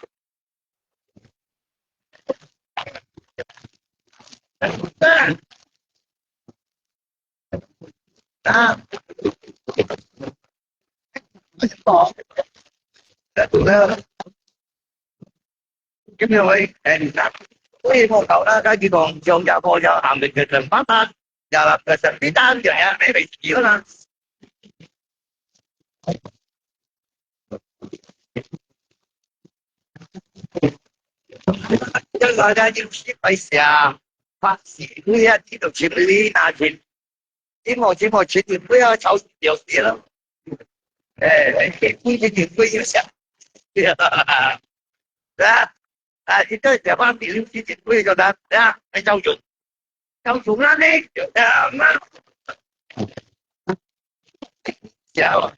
啊，啊，那个，今天我，哎，你看，我也没搞那个地方，就要过要俺们个人发展。 Ya, kesempitan ya, ya, may may sila na. Yang ada yung si Paisya, pa si Kuya dito, si Melina, si Timo, Timo, si Kuya, chao, yo, sila. Eh, eh, eh, Kuya, Kuya, siya. Ya, ah, ito, ya, pa, si Kuya, ya, ay, chao, yo. Trong chúng nó đi, à, mà. Chào.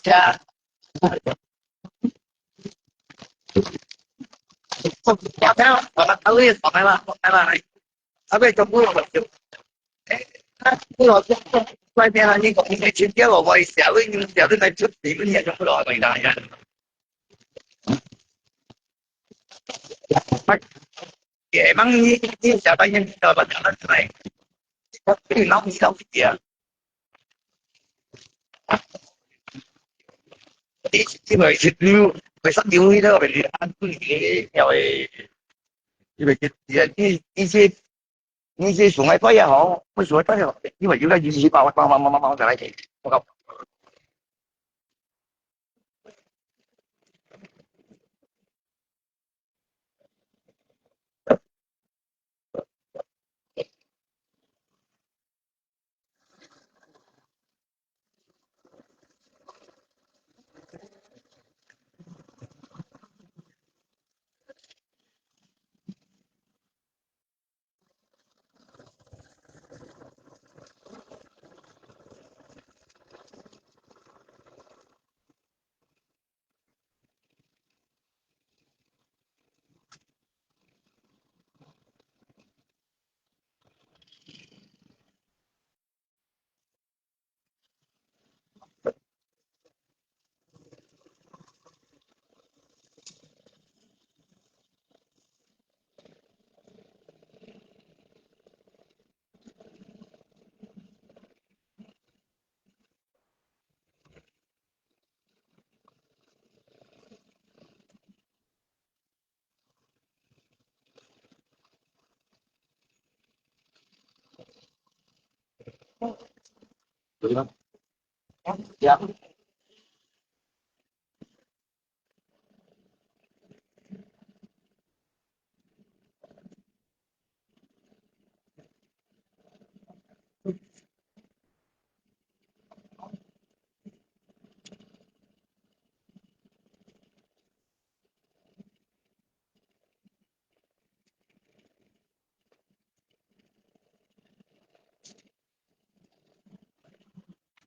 Chào. Chào theo, còn là tao yên, còn là, còn là. Ở bên trong bố là chụp. Bố là chụp. Quay bên là như còn những cái chiến tiết của quay xéo với những xéo với này chút tí với nhiều trong bố là quay lại nha. Ye, mang ni, ni siapa yang kita baca kan serai. Tapi nau ni tau dia. Ni ni mai sit lu, mai sat lu ni dah beli aku ni ya wei. Ni mai sit dia ni ni sit 你是送个多也好，不送个多也好，因为有个人是把我帮忙忙忙忙再来给，我讲。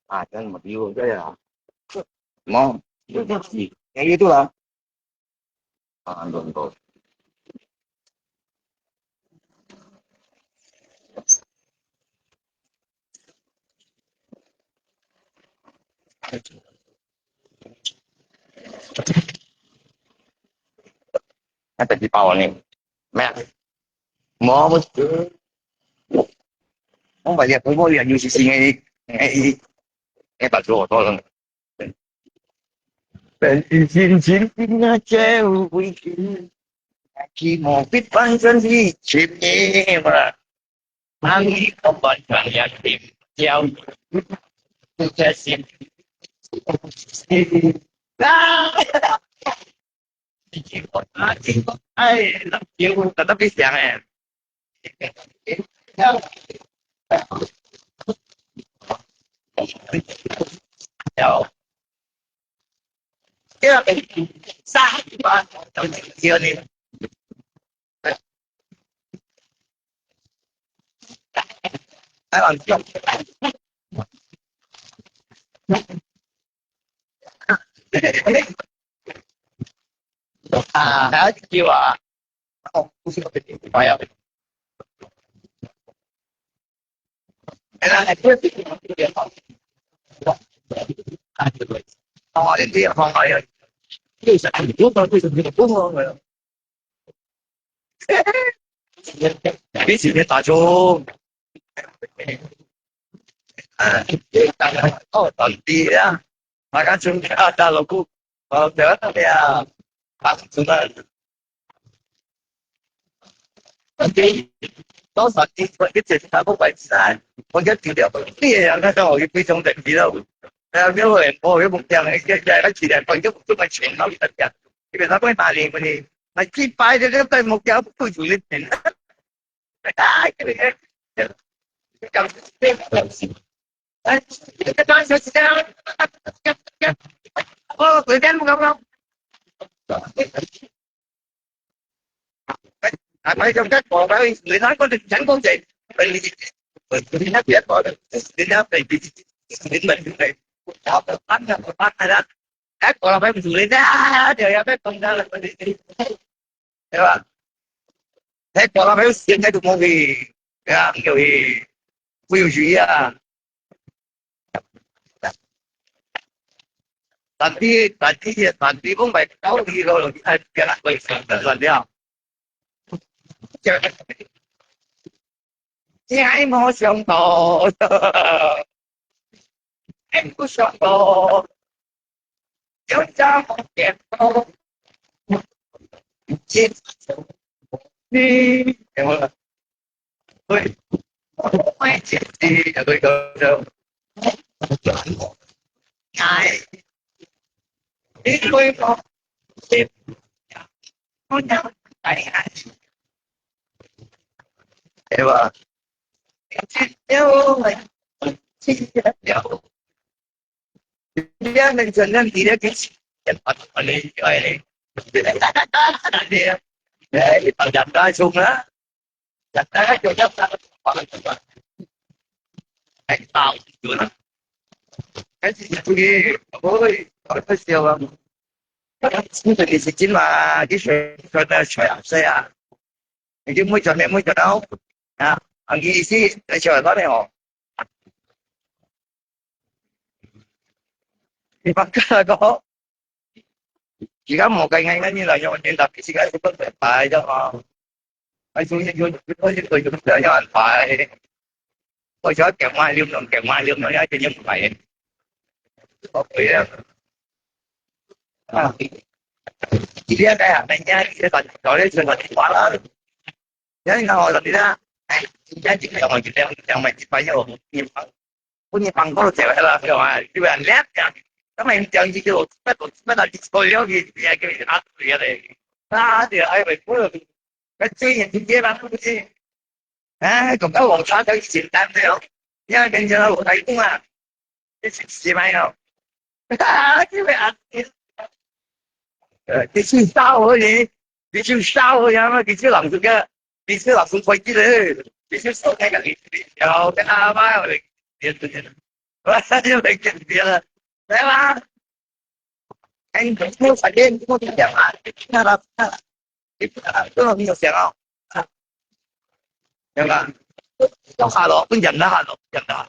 啊，真係無機會，真係啊！無，有啲事，有啲啦。啊，安到。那等于包呢？没有，我我我把这我我也有些新的哎哎把给我做了。等于心情那就回去，去莫非反正是前面嘛。 Ang ikong bansa niya, Kim Jong, Putin, ah, ay, love you, tatapi siya eh. Yo. Kaya, sa, yun eh. Ah, kêu à. Ồ, không xin có tình yêu. Phải không? Cái này là chưa biết. Hỏi đi, hỏi đi. Cái gì cũng có, cái gì cũng có. Cái gì để ta chung. À, để ta, ồ, tao đi á. Mà cái chung cái ta lô cú. Ờ, để ta đi à. Bạn chúng ta. Tao sao đi, cái chuyện ta không phải sai. Có cái tư liệu, cái gì à, nó đâu, cái quy trong đại lý đâu. Ờ, nếu mà em có cái mục tiêu này, cái, cái, cái chỉ là còn cái mục tiêu mà chuyển nó đi tất cả. Cái việc nó có mà đi, mà đi. Mà chi phí thì cái, cái mục tiêu không có chủ lý. Ai, cái này, cái, cái, cái, cái, cái, cái, Ơ, tụi em không không. À, phải trong các bộ phải người nói có được chẳng công trình. Mình đi nhắc việc bộ được. Đi nhắc về đi. Đi mình này. Đó, bắt là bắt là đó. Các bộ là phải mình lên đó. Giờ phải công ta là mình đi. Hiểu không? Thế có là phải xuyên cái tụi mong thì. Dạ, kiểu thì. Ví dụ gì à? Tapi, tapi, tapi pun baik tahu di kalau kita kena baik sangat lah dia. Saya mau contoh. Em ku contoh. Yang jauh dia tahu. Ni, yang mana? Ôi, ôi, chị, chị, nhà tôi có đâu. Này, đi tôi có, chị, có nhau, tại hại. Em à, chị, yêu, chị, yêu. Dia mentionan dia ke, ya, patut balik, oi. Dia, eh, ipagdamdam sung lah. Data ka jauh jauh tak apa apa. Ai tahu tu lah. Kan si tu ni, oi, apa siapa? Kan si tu ni si Chin mah, di sana saya saya. Jadi mau cakap mau cakap, ya, ang isi saya cakap ni oh. Ipakal ako. Jika mo kay ngay ngay nila yung din tapi sila sa pagpapay daw. Ay so yun yun yun yun yun yun yun yun pay. O siya kaya malim nung kaya malim nung ya yun yung pay. Okay ya. Ah. Hindi kaya nanya kita kan kalau sa wala. Yan nga ako dati na. Ay, yan yung yung yung yung may tipa niyo. Kung yung pangkol siya wala siya, di ba? Lihat niya. Tama yung tiyan dito. Ba't ba't ang disco yun? Hindi niya kami at kaya eh. Ah, di ay may pulo. Kasi yung hindi lang ko eh. Ah, kung ka wala ka yung sintan niyo. Yan ganyan ako ay kuma. It's it's my no. Di ba? Di siya sao ni? Di siya sao ya ma? Di siya lang suka. Di siya lang suka kita. Di siya so kaya kita. Ya, okay na ba? Dia tu dia. Wah, dia bikin dia. Memang. Kan kamu saja kamu tidak ada. Harap. Itu itu yang saya. Ya kan? Itu kalau pun jangan kalau jangan.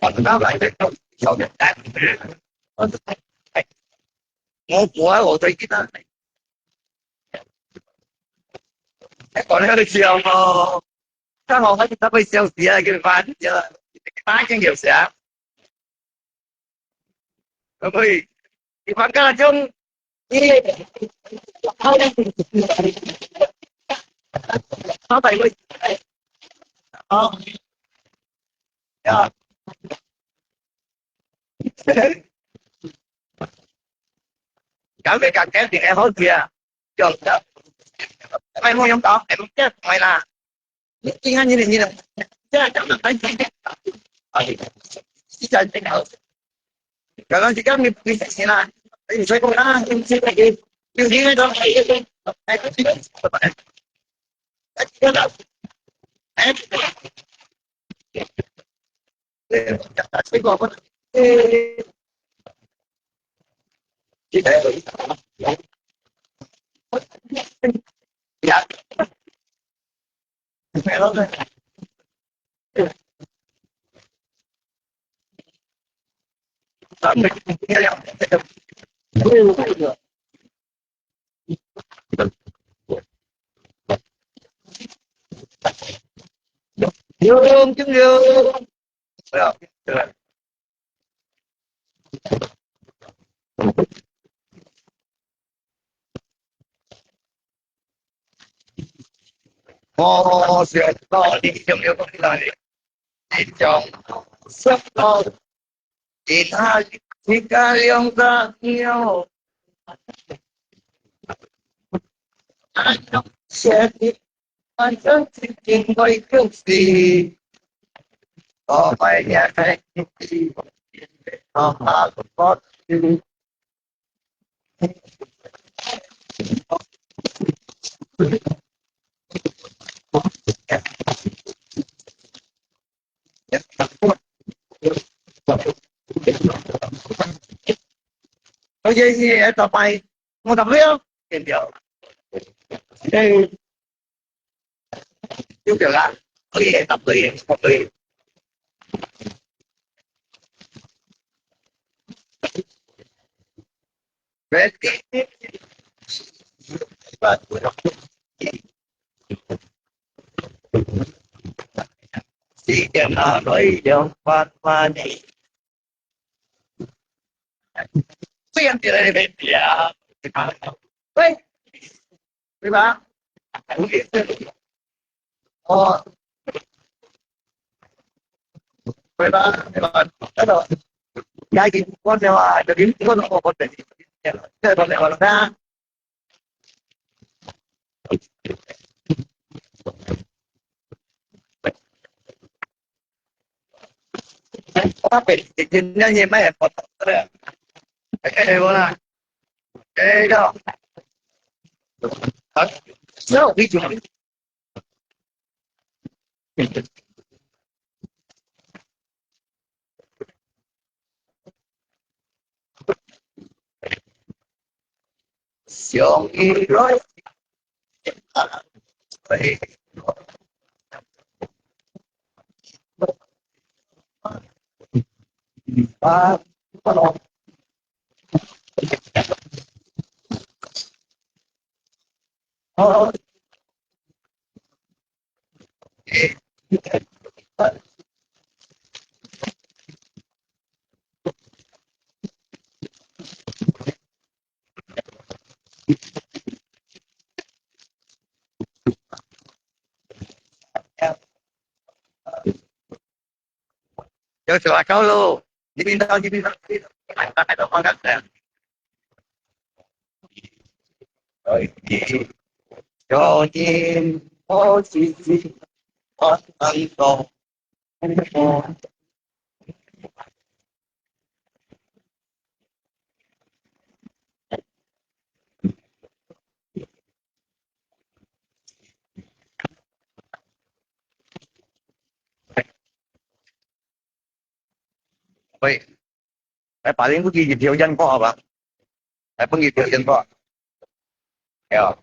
我刚来这个小简单，我是哎，我我我最近呢，哎，我那个笑哦，刚好还是他会笑死啊，给你发，发现有啥？ 可不可以？你放假中，你好歹会，好，呀，敢没敢？肯定还好些啊，有的，没没用到，哎，没见过啦。 你你看你的你的，这样讲的，哎，哎，哎，刚刚就讲你你谁啦？哎，你说过啦，你现在给，你你那种，哎，哎，哎，哎，哎，哦，是啊，到底有没有东西那里？一种什么？其他一个两个有，还有些的，反正是因为就是，我们也可以，啊，我。 OK，谢谢，拜拜。我打不了，点掉。哎，有表达，可以，打不可以？可以。Ready? 那来两万万的，这样子来的呀。喂，对吧？哦，对吧？对吧？那个，已经关了啊，已经关了，我我等你，这个关了啊。 有什么高路？你们到，你们到，你们到，你们到，你们到。有你，我自己，我能够。 喂，来，把你屋企一条烟火好吧？来，分你一条烟火。哎呀，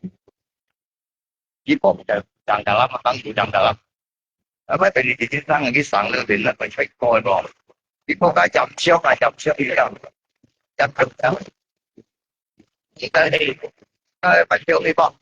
一百张的啦，马上就张的啦。啊，买便宜一张，一张了，人家会吹高的不？一百个讲笑啊，讲笑一样，讲笑，应该，哎，买票一包。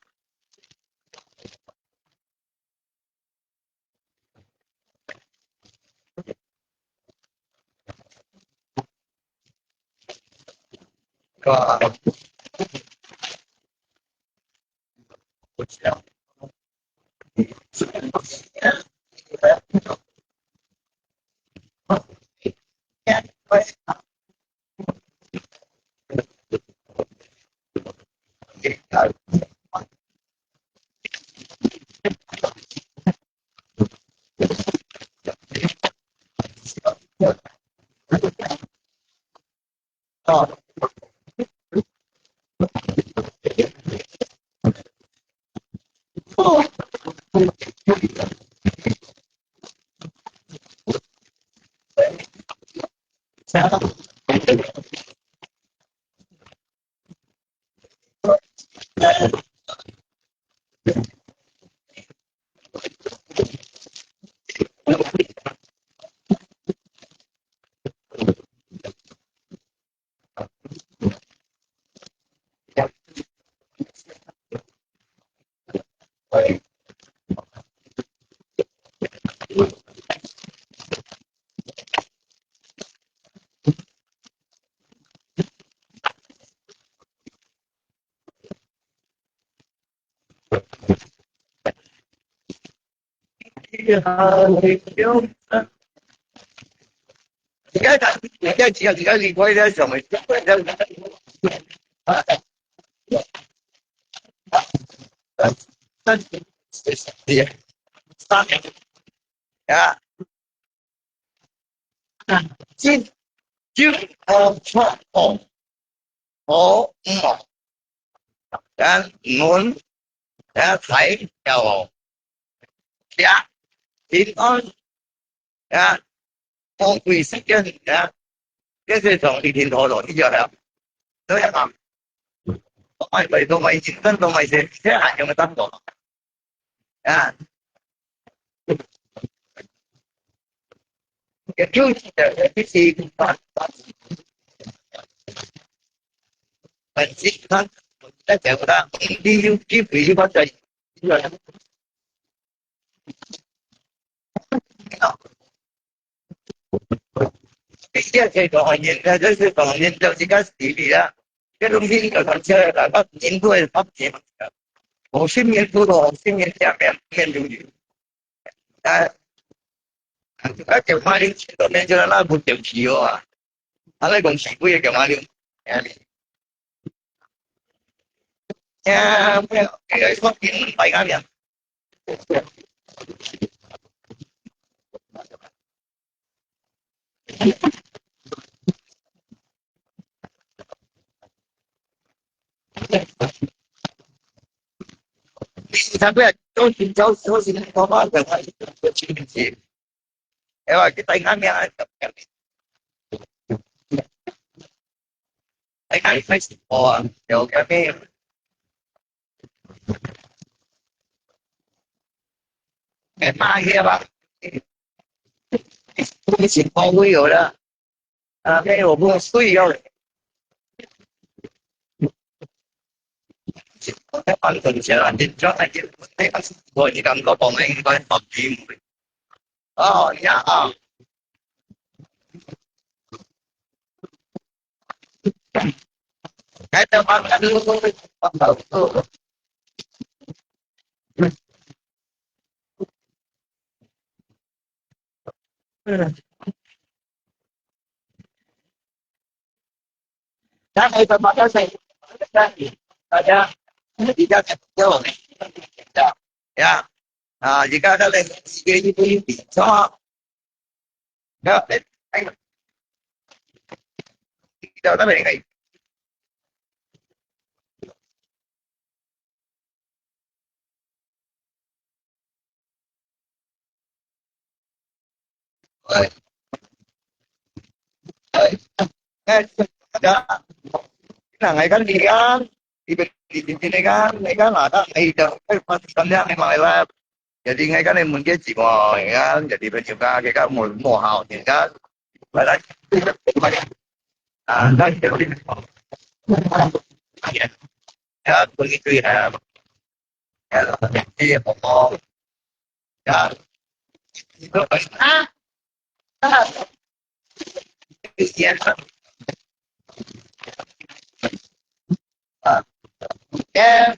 你看他，你看几个，你看你关在什么？啊，这就好错哦。 哦，嗯哦，啊，嗯，啊，才叫哦，呀，平安，啊，浪费时间，啊，这是从一天头了，你晓得？对啊，都买水，都买金灯，都买些，这还用得当多。 啊，个手机个，个手机，本身他在讲他，你有机会就把这，你这个多少年，这是多少年，就是个洗礼啊。这东西有东西来，到年度的发钱，五十年度的五十年下面面对。啊，啊，九八零七多年就那不对不起哦啊，啊，那恭喜不也九八零？呀，没有，没有说别人白干的。你才不要，都是教，都是那个妈的，我一个亲戚，哎，我给带俺娘，哎，俺开始播啊，有个没有？哎，妈耶吧，你请包围有了。 啊，該我毋需要。反正就係啦，你只要係，你感覺講應該合理。哦，呀，啊。該就反正就，嗯。 呀，啊，而家个咧，自己一杯，什麼？呀，哎，哎，到那邊，哎，哎，哎，哎，大家，那來看你啊，你們，你，你，你看，你看哪个，哎，的，哎，發生這樣的嘛，哎， jadi ngai kan mun ke ji mo, ya, jadi penjuka ke kan mun mo hao, ya kan. Balan, ah, dan jadi, ya, ya, begitu ya. Ya, jadi ngomong, ya, itu, ah, ah, ya, ah, ya,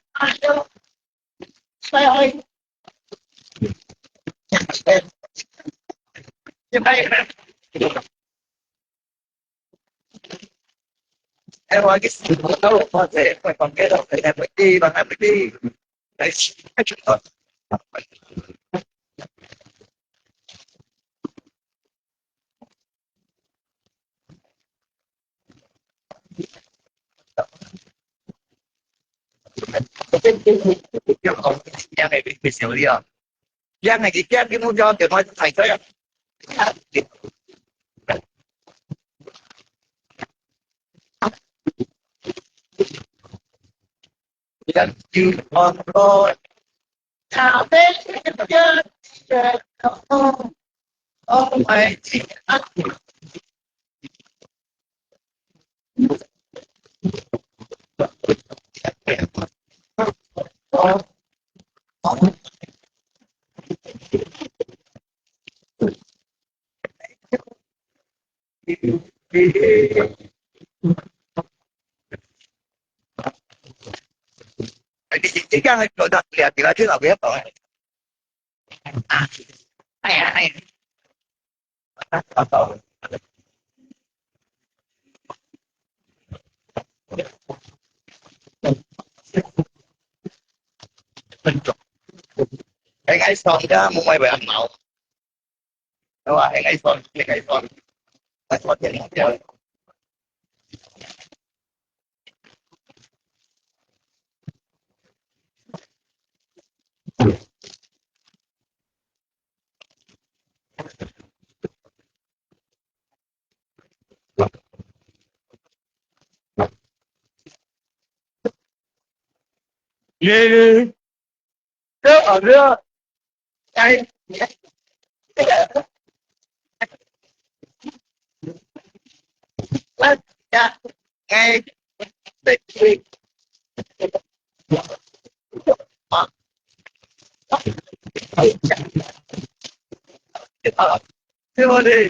哎，我个死活到我发财，快放给我，哎，不对，放还不对，哎，你，你，你講个，你，你，你，你，你，你，你，你，哎呀，哎呀。哎，哎，爽的，莫买不要毛。 Đó là anh ấy son, anh ấy son. Anh son thì nó theo. Yeah. Đó ở đó. Đây. Đây. Đây. Đây. Ờ. Thế thôi đi.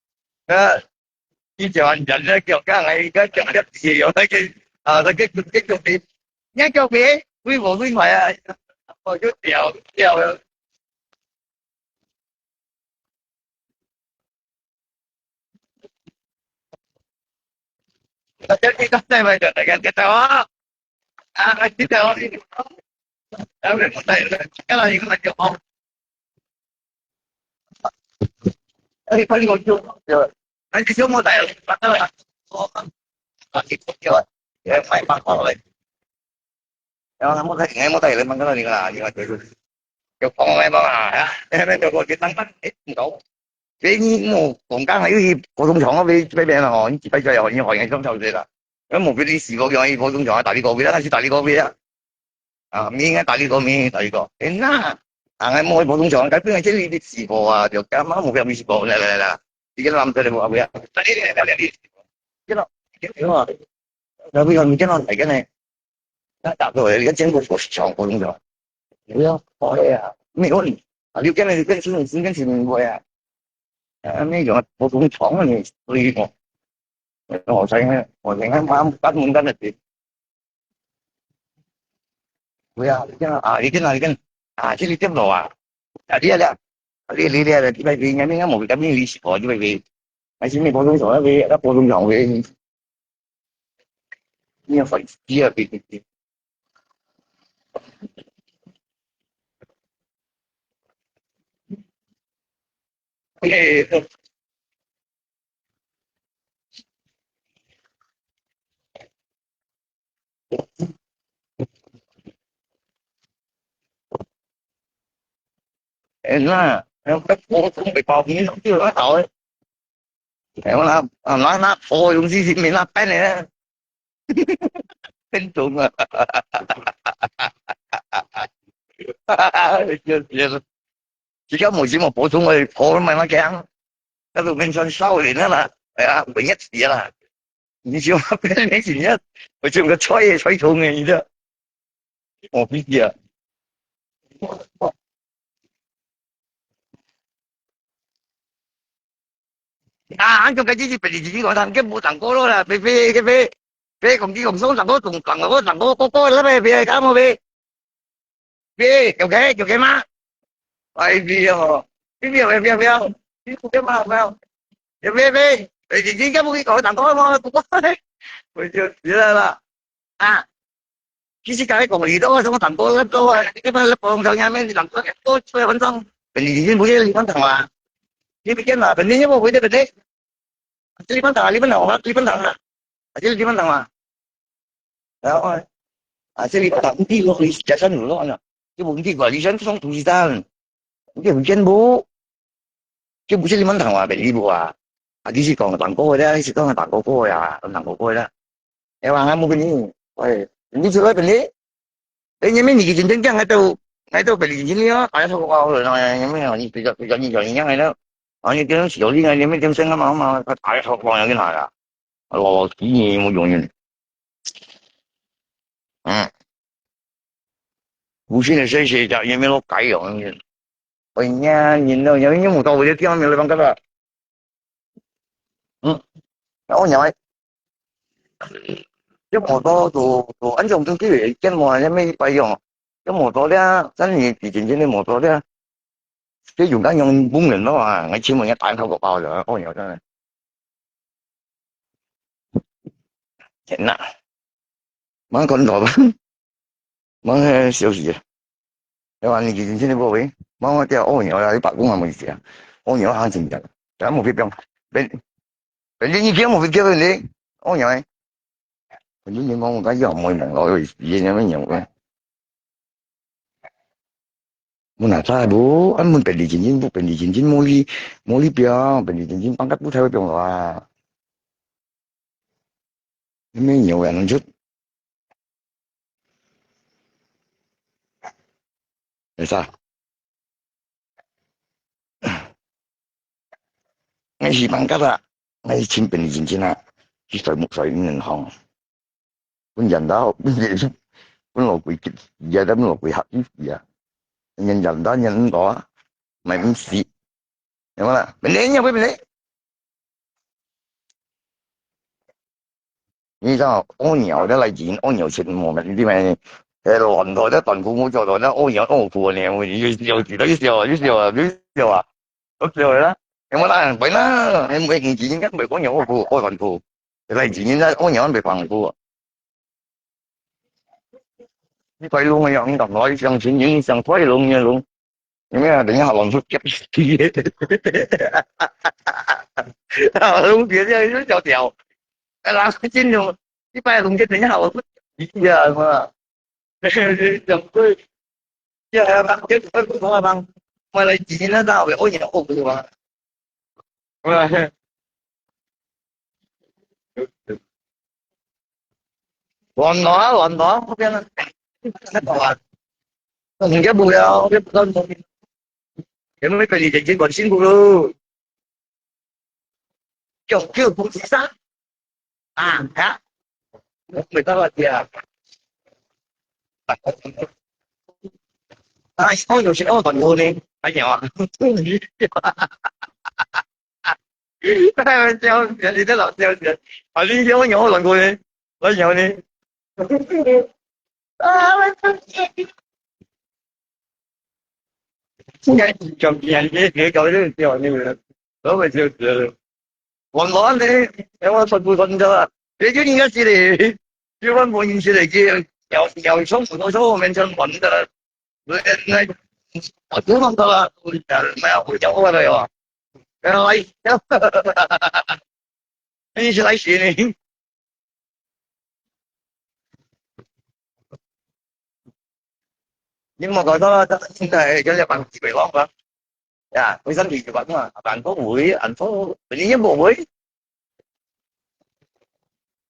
啊，以前人咧叫讲，哎，个叫叫字，有那个啊，那个个叫皮，人家叫皮，为我为买啊，我就掉掉了。大家你刚才买的那个个啊，啊，知道啊，啊，没有带了，刚才一个就好。哎，快点给我救，对吧？哎，你救我带了，把那个，哦，啊，你给我救了，也买蛮好嘞。然后他们在，哎，我带人，那个那个，你看，就是，就放来吧，啊，那个我给当当，哎，唔搞。所以你莫讲讲，因为普通床啊，被被别人吼，你几百岁哦，你好像上小学啦，那莫被你死过，因为普通床啊，打你狗屁，那是打你狗屁啊。啊，明天打你个，明天打你个。哎，那，啊，俺莫普通小，该不然这里的直播啊，就干嘛莫不要直播？来来来来，你跟他们这里不要，来来来来，你，见到，见到，那不要你见到哪个呢？那打过来，你看见过我小普通小，不要，好呀，没有你，啊，你跟那个跟孙子跟谁不会啊？啊，那种普通床啊，你所以讲，我才我才看他们干门干的。 Kuya, ikan, ah, ikan, ah, ikan. Ah, sini tiap lo, ah. Tadi ada. Tadi, tadi ada, tiba-tiba, kami kan mau, kami di siko, tiba-tiba. Masih ni potong soal, ada potong soal. Ini yang paling dia, Ê, na, ê, cái bộ cũng bị bọc như nó chưa có tội. 哎，我那，啊，那，那，哦，用西西面那笨的，笨种啊。就是，就是，这个没什么补充的，哦，慢慢讲，那都变成少年了啦，哎呀，文艺死了。你就变成今天，我就个菜也菜虫哎，你这，我脾气啊。啊，恁樣个日子，別日子講，佢無當過咯啦，別，別，別，別講佢講爽當過，當，當過，當過，過，過，過，別，別，敢無別？別，OK，OK嗎？哎，別哦，別，別，別，別，別，別嘛，不要，別，別，別，別，你，你敢無去講當過嗎？不過，我就死了啦。啊，其實剛才講你都什麼當過，那都啊，你看那不同人家面，你當過，都出來文章，本來已經不是李văn堂啊，你不見了，本來就不回的，本來。啊，這裡放糖啊，裡放糖啊，裡放糖啊，啊，這裡放糖啊。然後啊，啊，這裡放糖，你落去加上牛肉呢，就問題管理層從土地上，你有見無？就不是裡放糖啊，別裡無啊。啊，你是講當過的，你是講當過過呀，當過過的。哎，我還沒跟你，喂，你出來本來。 哎，你们年纪轻轻，还都，还都不理解你啊，大家说话了，你们啊，你比较，比较年轻人啊，啊，你跟小弟啊，你们跟生啊嘛嘛，大家说话要跟哪呀？老几年没用的。嗯，不是那谁谁家也没老改哦，哎呀，你那，你你没到我就听没来帮干了。嗯，然后你还，这摩托都，都安全都是见过，还没白用。 个摩托车，真係幾千千个摩托車，這用緊用工人咯啊，𠊎請問人家打頭個包就，哦，有真係。天哪，吂看到吧？吂个消息啊？你話你幾千千个部位？吂我叫哦，有啦，一百公啊，冇意思啊。哦，有行情的，咱冇去變，變，變你叫冇去叫你，哦，有哎。反正你講我講要冇望落去，也也沒有个。 問哪在無？啊，問便利精精，問便利精精，無你，無你變，便利精精放个不太會變化啊。你沒有啊，你就，為啥？𠊎係放假啦，𠊎係請便利精精啊，去睡木睡銀行。 分人家，分人，分老鬼急死啊，分老鬼嚇死啊！人人家人多啊，買毋死，有無啦？本來你會本來，你知道屙尿的來緊，屙尿前我們這邊，呃，亂到的短褲冇做到，那屙尿屙褲呢，我就笑死了，又笑啊，又笑啊，又笑啊，又笑啊！有無啦？本來，哎，沒緊緊，應該沒屙尿屙褲，屙短褲。 來，今日在屙尿被放過。你快弄个樣，你講我相信，你想快弄也弄，有沒有？等一下老師夾死，老師別這樣就笑掉。哎，老師真的，一百弄就等一下老師急啊，是吧？ 講對，這還要幫，這還不同啊幫，我來今天那大會，我也學不完。亂來啊，亂來啊，那邊啊，那搞啊，那人家不要，也不知道怎麼，因為跟你姐姐管辛苦了。 叫，叫公司啥？啊，啊？我没办法讲。啊，以后有些我很多呢，还有啊。开玩笑，你在老笑死。啊，你以后有很多呢，还有呢。啊，我 現在講，現在這個搞這個笑，那個，老板就是，我亂的，哎，我說不穿的，也就應該是的，就亂不應是的，就要，要衝不多衝，我們穿亂的，那，那，我不穿的了，我，那我叫我的喲，原來，你是來寫呢？ 你莫搞到啦，現在叫你放幾百萬吧。呀，為啥你就講嘛？辦公會，安保，你也無會。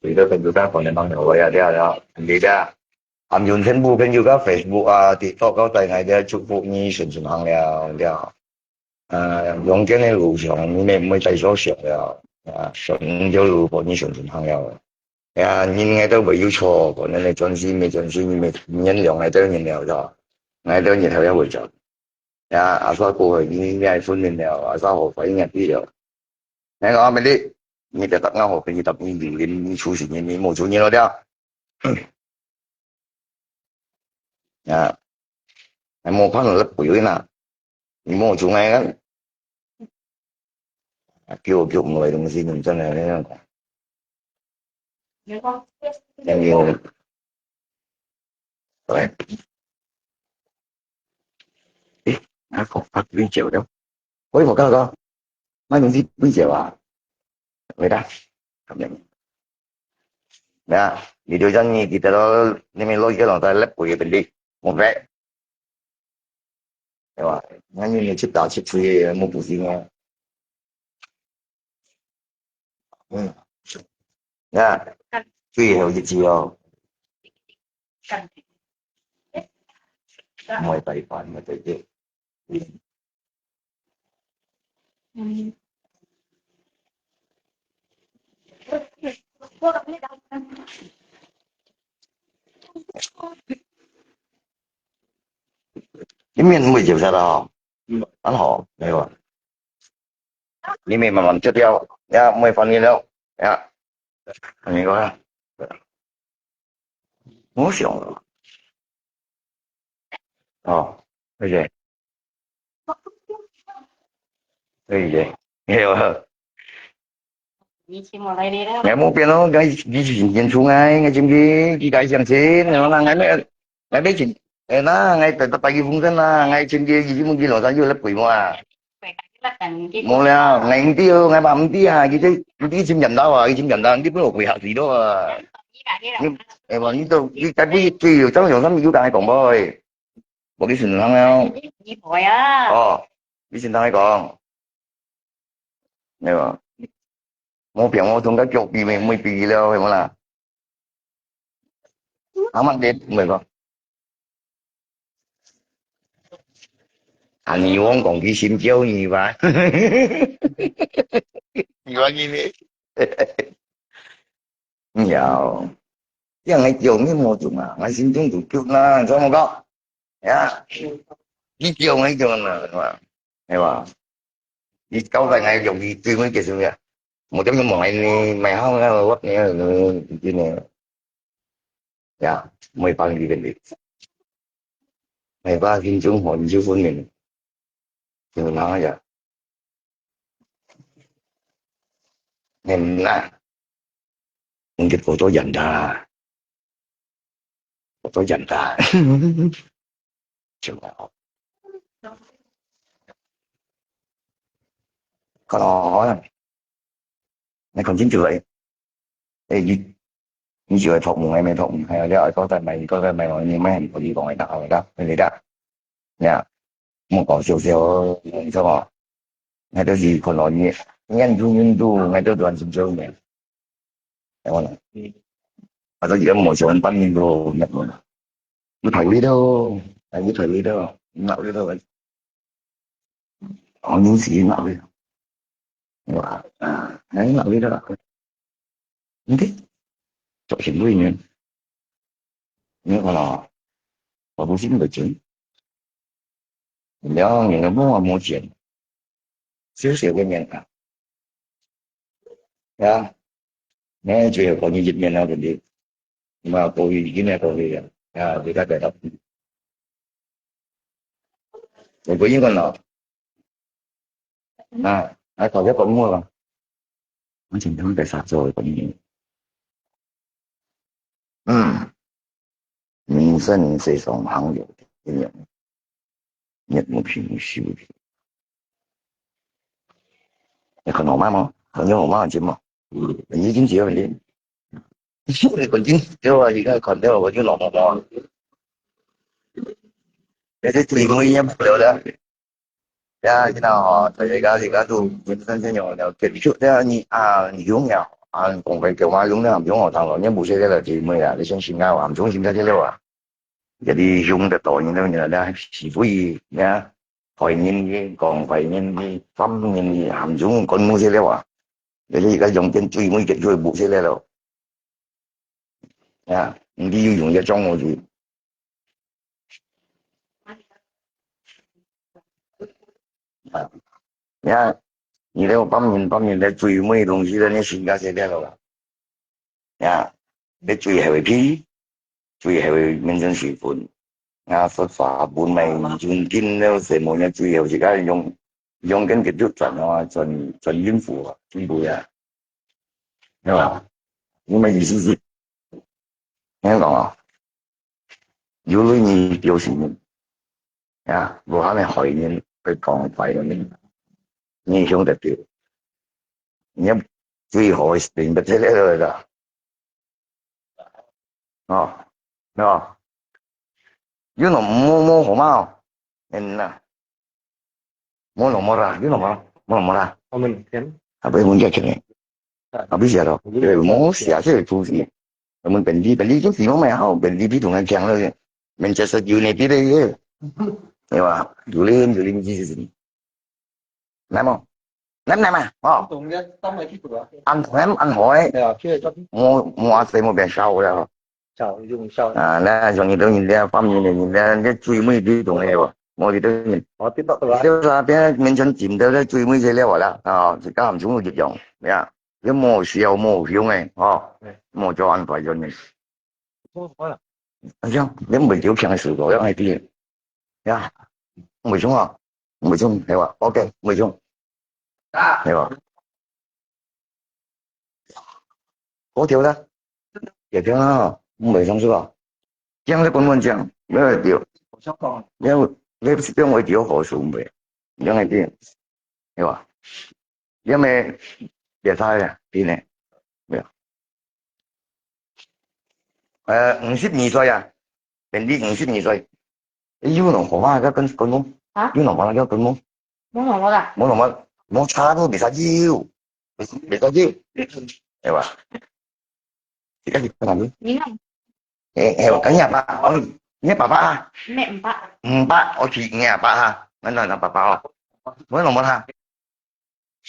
為了朋友家可能忙了，我要了了，你的。俺用全部朋友家Facebook啊，TikTok，交代𠊎的祝福你順順行了了。呃，阳间的路上，你们毋會再受伤了。啊，上條路，祝你順順行了。 哎呀，人𠊎兜會有錯，可能你專心，毋專心，你原諒𠊎兜原諒，係吧？𠊎兜日後也會做。呀，阿叔過去，你也分明了，阿叔好快應該知了。那個阿美麗，你別答我好，你答你，你，你出息，你，你無出息了，對吧？ 啊，還無看到這鬼呢，你莫出來啊！啊，叫叫毋來東西，你真的那樣講。你講，那你有，對，誒，那個發微笑了，我有看到，那東西微笑啊，回答，他們。 Nah, video jan ni kita lo, ni mi lo kita lo, ta lep ko ye pendek. Mo pe. Ewa, ngani ni chip da chip suye mo pusing ya. Hmm. Ya, suye ho ye chi yo. Mo tai pan, mo tai ye. 你面不会接下来哦？嗯。蛮好，没有啊。你面慢慢接掉，呀，没反应了，呀，你看，我想了，哦，谢谢。 可以个，係啊。你起碼來了。𠊎無變咯，𠊎，佢係認出𠊎，𠊎尋佢，佢該相信，然後啦，𠊎咩，𠊎咩尋，誒啦，𠊎特特擺佢風箏啦，𠊎尋佢，佢尋佢老師又來陪我啊。無啦，𠊎毋知哦，𠊎嘛毋知啊，佢這，佢尋尋到啊，佢尋尋到，你不如陪下佢咯啊。你，誒，話你都，你該不如追，張永生有同你講無？誒。 無去順行了。你，你無啊？哦，你順行去講。對吧？無變，我同佢腳比，沒，沒比了，係無啦？阿媽的，沒講。啊，你忘講佢先教你吧？你忘記你？ 有，這樣來叫你無用啊，𠊎心中就急啦，你知無講？呀，你叫𠊎叫啦，係吧？係吧？你交代𠊎用你對我結束呀，無點樣望你買好个，我呢，真的，呀，沒辦法的，沒辦法，心中很就分明，就那樣。 很难。你就多多演他，多多演他，就好。可能，你肯定就會，誒，你，你就會託夢，還沒託夢，還有了，高山買，高山買，你買很多地方來打，好了，對不對？呀，莫搞笑笑，你知道嗎？ 𠊎都係看到你，你看你，你都，𠊎都亂心焦咩？哎，我講，啊，都而家無想半年都，你，你排位咯，哎，你排位咯，你排位咯，哦，你自己排位，哇，啊，哎，你排位咯。 你看，做生意呢，你看咯，我不是那个钱，兩年都没有钱，少少个面啊，呀，那就要搞你一面那个的，那么过去一年过去了，啊，你看得到，我不应该了。 啊，啊，頭先講麼个？我前頭在沙洲講嘢。嗯，人生世上行有天命，日無平修。你看我媽嗎？看見我媽很近嗎？嗯，已經結婚了。你看見，對吧？你看，看到我就老妈妈。那是最后一年不了的。 呀，今朝吼，大家，大家都人生先有了，結束了，你啊，你永远啊，講話講話用了，毋用學堂咯，你毋識个了，姊妹啊，你相信啊，毋相信个了啊。這裡用得到，你都你那是非，你啊，害人个，講壞人个，犯人个，含中干無識了啊。這裡个用電最尾个最無識了咯。啊，你有用一種我就，啊，你看，你這个犯人，犯人个最尾東西了，你身家寫了吧？ 呀，你最後个屁，最後个面前水分，啊，佛法本來尊敬了，什麼呢？最後自家用，用跟个就轉啊，轉，轉陰府啊，陰府呀，對吧？你們意思是，你講啊，有類你表示呢？ 呀，無可能害人，會講壞人，你想得到。你最好个人不得了了啦。哦，喏，有喏，無，無好嘛，嗯呐，無喏，無啦，有喏，無啦，無喏，無啦。我們天。啊，不是問題，肯定。 啊，不是咯，這个無寫，這个出去。我們本地，本地就是我們好，本地比同人強了，Manchester United的，對吧？有零，有零就是，來嘛，來，來嘛，哦，懂的，當然去读啊。安全，安好诶，对啊，去了就无，无啊，谁没变少了。少，用少。啊，那像你等人家方面的，人家，人家最尾这种的，我，我这等人，哦，对吧？对吧？就是那边面前tìm到最尾这了啦，啊，是刚好全部一样，对啊。 你莫笑莫凶个，吼，对。莫做安排人个。做什么了？哎呀，你袂有强个事个，要爱听。呀，袂凶啊，袂凶，系吧？OK，袂凶，啊。系吧？好条啦，也听啊，袂相信啊。这样子根本讲，没有丢，我想讲，没有，你不是跟我丢好手没？你讲个对，系吧？ 因为别他呀，今年，没有。呃，五十二岁啊，平地五十二岁。有啷个好嘛？要跟，跟我，啊？有啷个要跟我？没什么啦。没什么，没差都比他有，比，比他有，对吧？ 你看你看你。你看。哎，哎，我跟你讲吧，哦，你爸爸啊？没，五百。五百，我去，你爸爸啊？那，那，那爸爸哦。我怎么他？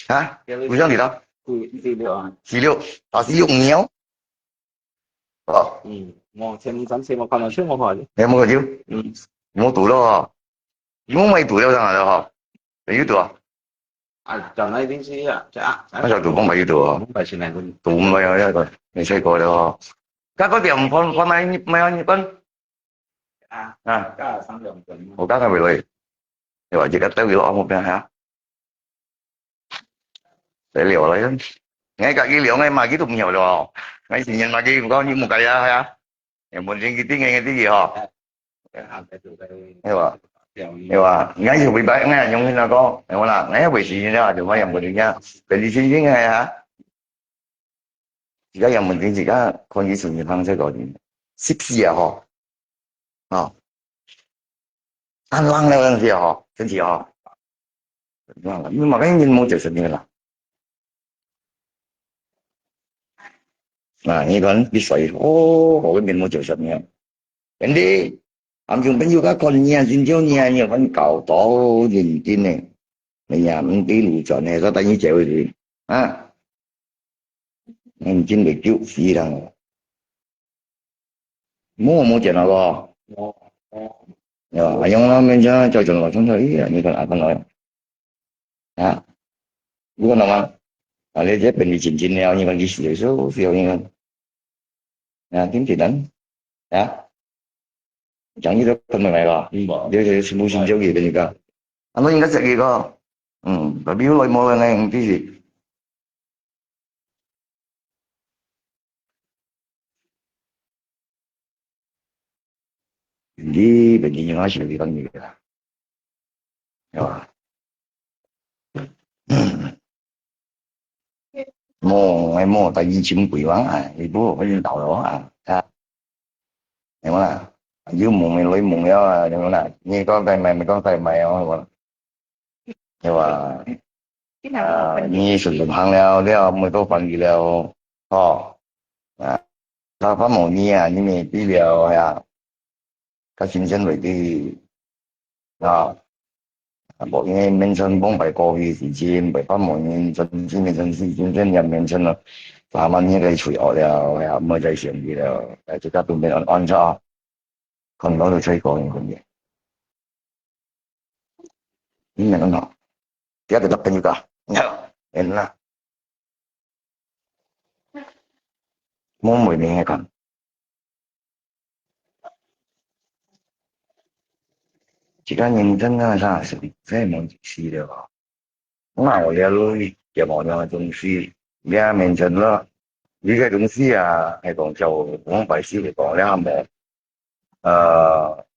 啊？不像你的。四，四六啊。四六，啊，四六五哦。哦。嗯，我前三千我看到全部好的。哎，没有就，嗯。没读了哦。因为没读了，上来了哈。没有读啊。 啊，转来一定是啊，这啊，啊，那小赌博买一赌哦，五百千来分。赌博买啊，那个，你睡过了哦。刚刚点放，放买，买啊，你分。啊，啊，加上两分。我刚刚没来，对吧？这个等于我目标哈。得了了，哎，个一两个嘛，佢都没有了哦。哎，今年嘛，佢讲你没改啊，哈。 也无定佢定个定个吼。对吧？对吧？你看有明白，你看用心个讲，对不啦？你也会信心啊，就发现无定啊，本地信心个啊。自家也无定，自家看佢信心放在高点，是不是啊？吼，啊，安浪了，真是吼，真是吼。 你嘛个面目就十年啦。啊，你看，你衰，哦，我个面目就十年。真的，俺种朋友个看你啊，真少你啊，你看搞到认真呢。哎呀，唔对路转呢，说等你结婚去，啊，认真个救死人哦。 无，无钱了咯。哦，哦。呀，哎呀，那人家叫什么？从这里，你看啊，看到啊，你看到吗？啊，你这本地亲戚了，你看你死的时候，是有人啊，听听人啊，讲你都看到没有？嗯，你这是不信就给人家，啊，那应该这个，嗯，tapi有来无来呢，就是。 你本地人啊，是地方人啊，对吧？无，哎，无，大家真贵嘛，哎，你不，我已经到了啊，啊，对吧？有问没来问了啊，对吧？你讲在买，没讲在买哦，对吧？对吧？啊，你顺顺行了，了，没多烦你了。吼，啊，佢發毛呢啊，因為治療呀，較新鮮為止，啊，啊，無，因為眠床放排過去時間，會發毛呢，真，真，真，真，真正也眠床咯，三萬呢个吹惡了，呀，毋會再想佢了，哎，就較平平安安就好，看到就吹過，你看见。你能好，第二个朋友个，你看，哎，那。 無，無明个講。自家認真啊，啥事，這無意思了。哪有這類，也無這東西，這面前了，這个東西啊，還講叫我白事，講了無，呃，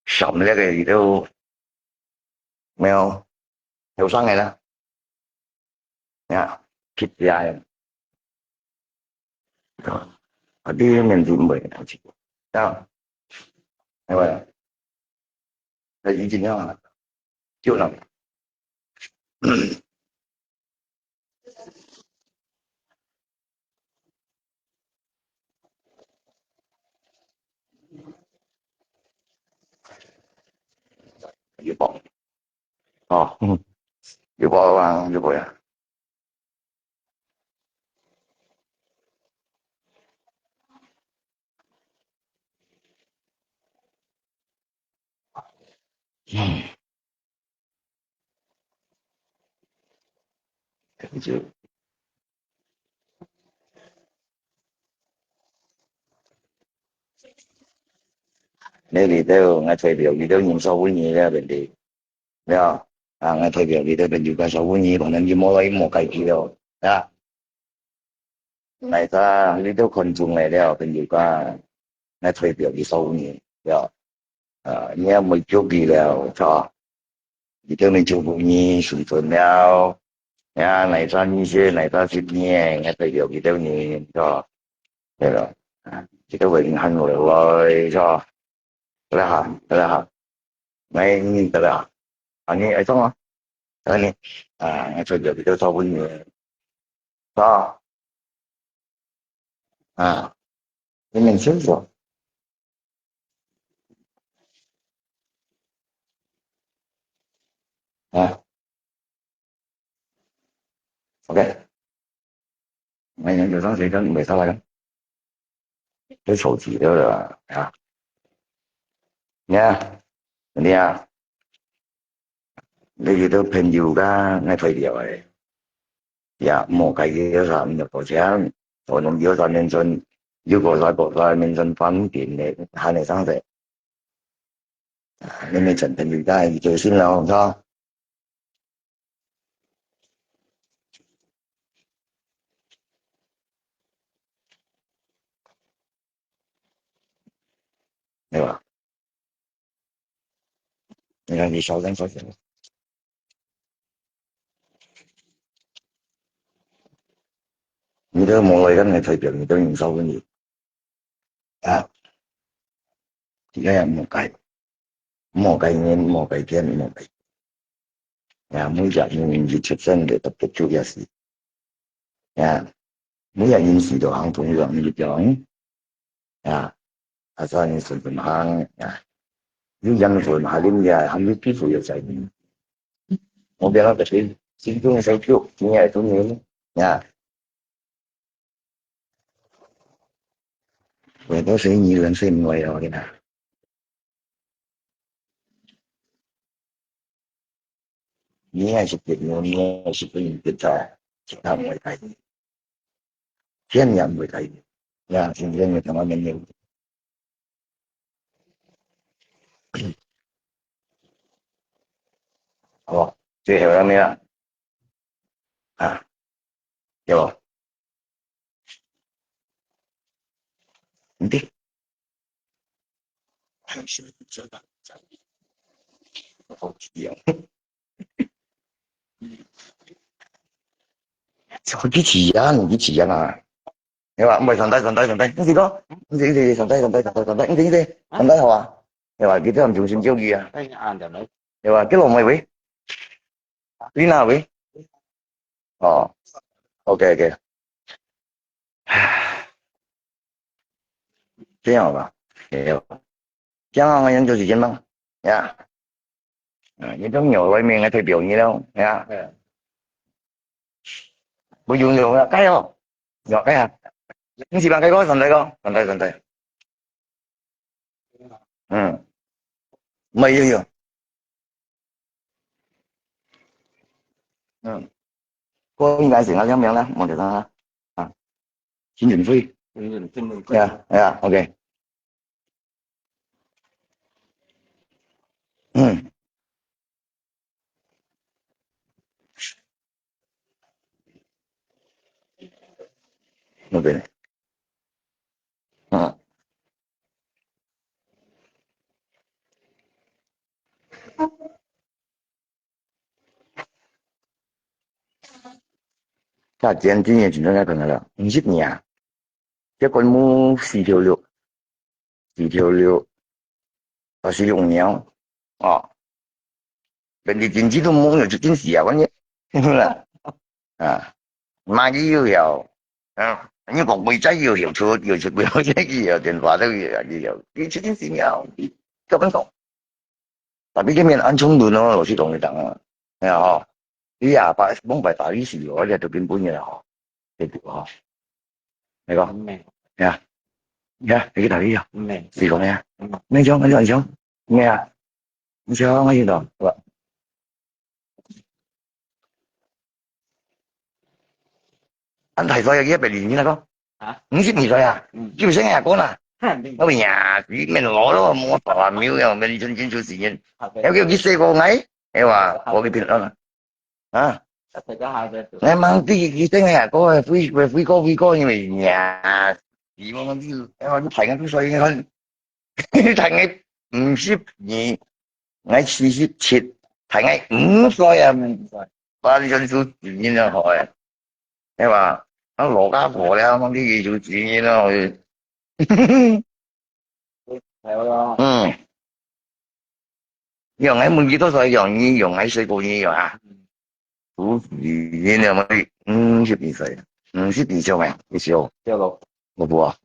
省略个都沒有，有上来了。 呀，去食个。啊，你面子毋會，呀，哎喂，那已經了啊，就那。有報。哦，嗯。有報啊，有報啊。 你裡頭，𠊎代表裡頭人數分你了，問題。了，啊，𠊎代表裡頭朋友个數分你，反正你無來，無解決了，啊。 哪儕你都看中來了，朋友講，𠊎代表你收你，了。啊，你也無救佢了，著。你都無救你生存了。呀，哪儕你是，哪儕是你，𠊎代表佢兜人，著。對了，啊，這个會影響我來，著。大家好，大家好。 哎，你得了啊？啊，你愛中啊？啊，你，啊，出去比較少分你。啊，啊，你们清楚。啊，OK。 哎，有啥事情袂使来个？都手机了啦，啊。你啊，你啊，你遇到朋友个，那退掉个。呀，莫该个啥，你就多钱，我们有啥面前，有个啥个啥面前方便的，还能上的。你们真朋友个，你就信了，是吧？ 對吧？你看，你小聲，小聲。你都無來，跟你代表，你都用少分你。啊，這个也莫改，莫改年，莫改天，莫改。啊，每隻人一出生就特別就也是。 呀，每个人死都行同樣一條，嗯，呀，啊，所以你順順行，呀，有養分，還有也，還有皮膚也在。我不要那个心，心中的小狗，你也中人，呀。我都是你人生没有的啦。 你也是別人，你也是別人，別在，其他人會改變，天也毋會改變。呀，今天有什麼沒有？好，最後那个啊，啊，有無？毋對。 好奇啊。好奇啊，你奇啊啦。對吧？毋係，上台，上台，上台，你試過？你試，你試，上台，上台，上台，上台，你試，你試，上台好啊。對吧？佢這樣重新教育啊。哎，按照來。對吧？佢落尾喂？你哪位？哦，OK，OK。这样吧，没有，这样我们就时间吗？呀，啊，你都有外面个代表你了，呀，嗯，不用了，该哦，要该啊，你喜欢该个，上台个，上台，上台。嗯，没有有，嗯，过应该是那上面了，没得了啊，行政费，行政费，呀呀，OK。嗯，那边，嗯。大家今年真正要看到了，五十年啊，结婚冇四条六，四条六，啊，四六年哦，啊，本地经济都冇有这件事啊，关键，啊，买个又要，啊，你讲回家又要出，又出，又要，又要电话都又要，又要，你这件事要，根本讲。 Tapi dia main ancung dulu lo si kong ditang. Ya ho. Iya, pak mong pai tali si lo dia tu pin punya ho. Itu ho. Nego. Ya. Ya, lagi tali ya. Si kong ya. Ni jong, ni jong. Ya. Ni jong, ni jong. Wa. Anh thầy coi kia bị gì nè con? Hả? Không biết gì rồi à? Ừ. Chứ sao nghe con à? Hả? Nó bị nhà chỉ mình lỗi đó mua tòa miếu rồi mình chân chính chủ gì nhìn. Em kêu cái xe cô ngay. Em mà có cái tiền đó nè. Hả? Ngày mang tí cái xe nghe cô phi phi cô phi cô như mình nhà chỉ mua mang tí em mà thầy ngay cứ xoay ngay thôi. Thầy ngay 五十二 𠊎四十七，大概五歲啊，八歲就做主人了吼，哎，係吧？啊，老家婆了，望佢做主人了，係咯。嗯，用𠊎問佢多少用，你用𠊎細个你用啊？做主人了嘛，五十二歲，五十二歲咩？你笑，笑咯，我不啊。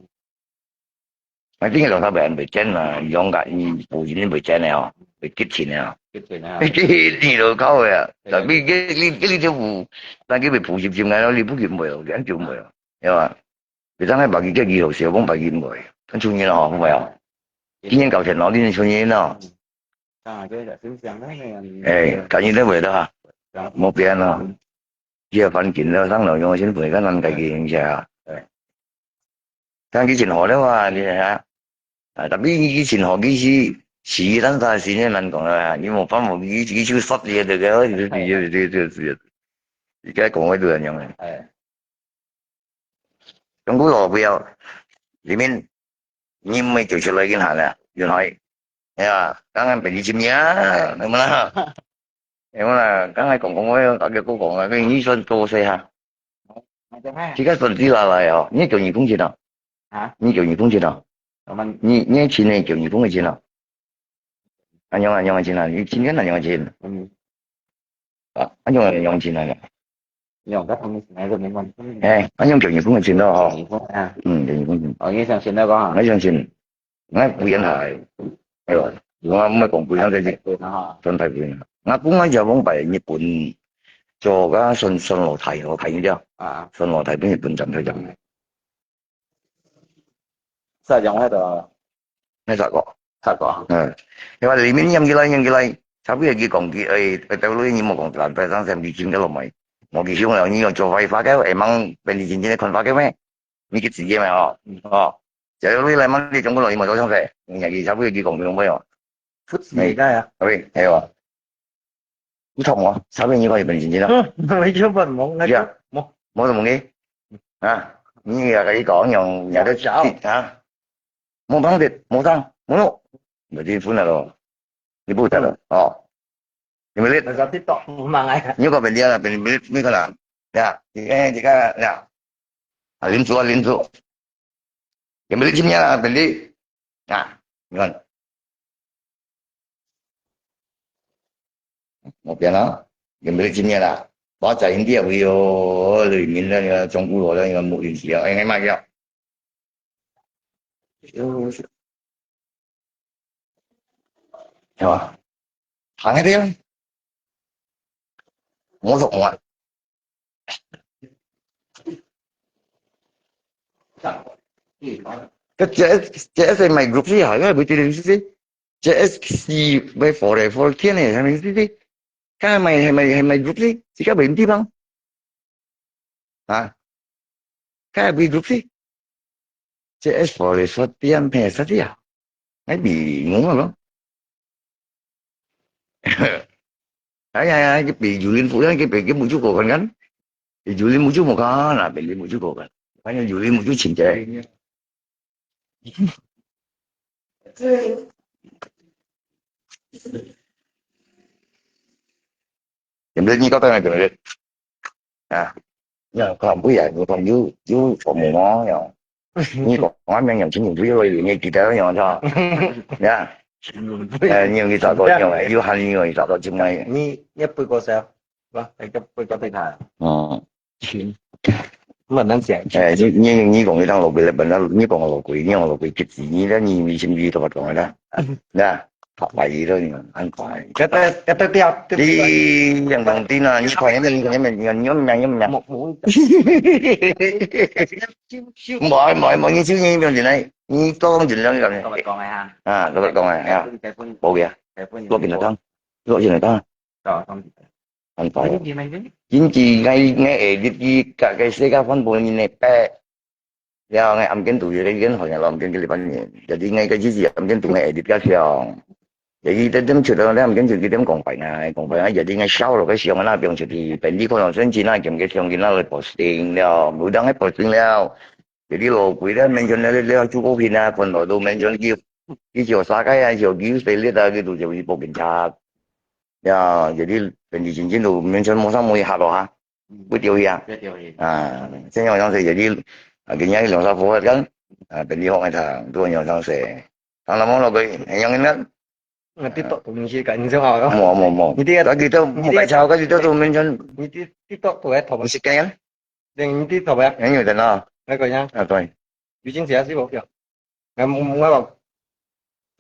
啊，這个老頭袂，袂見啊，用个，伊無人袂見了哦，袂激情了哦。激情啊。你老口个啊，但你，你，你就有，但佢會補習心个咯，你不緊會哦，你就會哦，係吧？別人還把佢叫佢好笑，講把佢會，很出名了哦，會哦。今年搞錢咯，你出名了。啊，對的，真想那个。哎，感觉都會的哈，莫變了。 這環境了，上老用先陪个人家去一下。對。但佢真好了啊，你啊，啊，tapi佢真好，佢是，是，但是真个難講啊，你無辦法，佢，佢就殺你个，對不對？這，這，這，這，這，你該講个都一樣个。哎。中國老不要，裡面 你毋會走出來跟下啦，原來，哎呀，剛剛被你尋呀，有無啦？有無啦？剛才講講我，大家都講啊，你算多歲哈？自家算起來來哦，你九二風情哦？啊？你九二風情哦？我們你，你親的九二風情哦？ 恁樣，恁樣个情啊，你今天恁樣个情。嗯。啊，恁樣个樣情啊。用个同事還是沒問題。哎，恁樣叫日本个情咯，吼。日本啊。嗯，叫日本情。哦，你相信那个哈？我相信，我不言海，哎呦，我毋係講不言海，對哈。算太不言海。我本來就往擺日本做个算，算老大，我看一下。啊。算老大，分日本站台長。係用迄个。 你查過？查過。嗯，你話裡面飲起來，飲起來，差不多佢講佢，誒，到底你莫講爛白生成，你真个落尾。我佢想了，你用做壞話个，會mang變你真正个看法个咩？你去直接咩？哦，哦，假如你來mang你中國人，你莫做相勢，你看佢差不多佢講佢落尾哦。不是个呀。喂，係哦。 你同我，差不多你可以變真正啦。嗯，我就問我，我就，係啊。我，我就問你，啊，你也跟你講，用，也都，啊，冇幫的，冇上，冇用，那就分了咯，你不得了，哦，你們列，那个TikTok，我忙哎。你个本地啊，本地，你看啦，呀，你看这个呀，啊，林子啊，林子，你们的今天啊，本地，啊，你看。 Mau pian ah, gembel cimia lah. 我在India會有，裡面那個中國羅那個牧人需要，哎，買票。係吧？行一條，我說我，這這這係my group sih，還有不知道是誰，這係my forever天呢，係咪是誰？該係my係my係my group sih，自家別地方。啊，該係my group sih。這係 forever 天咩事啊？哎，你懵了咯？哎呀呀，佢比有人不一樣，佢比佢目珠過看看，比有人目珠無看啦，比你目珠過看，反正有人目珠清洁。對。 點解你搞到那个啊？呀，看不呀，你看有有什么哦呀？你讲俺们年轻人不要来，你记得了呀，是吧？呀，哎，你有你找到，你有有喊你有你找到进来。你也不过是啊，是吧？那个不过对他。嗯。 錢。毋係恁樣。誒，你你你講你當老鬼咧，本來你講我老鬼，你講老鬼，急死你咧，你你心裡都不講啦，那，好懷疑了你，很懷疑。這個這個掉，你兩兩दिन啊，你看你你你你你你，無無，無無無，你就你變成來，你多講盡量講。老實講个哈。啊，老實講个哈，無个啊，落變來當，落變來當。 很快。因為𠊎𠊎edit佢个个世界分布人个白，了𠊎暗間度有个人好像暗間个禮拜年，jadi𠊎个日子暗間度𠊎edit个相，jadi佢點出到咧暗間就佢點講法啊，講法啊，jadi𠊎笑落个相啊，那放出去，本地可能算起那兼个相，佢那來 posting 了，無當个 posting 了。 Jadi老鬼咧，mention咧咧咧，朱高平啊，看到都 mention佢，佢就沙雞啊，就佢死咧啊，佢都就去報警察。呀，jadi本地真正都 mention 無啥無一下咯哈，不丟呀。不丟呀。啊，這樣樣子 jadi，啊，今日兩三副啊，啊，本地學个他，都樣樣子，當然無老鬼，樣樣个。 Ngerti tak tu mesti kat Indonesia kau? Mo, mo, mo. Ngerti tak? Kaki tu mo kacau, kaki tu tu mention. Ngerti tak tu eh, thop. Mesti kan? Yang ngerti thop eh? Yang ngerti dah. Nak kau yang? Ah, tuan. Eugene siapa sih bok ya? Ngam ngam bok.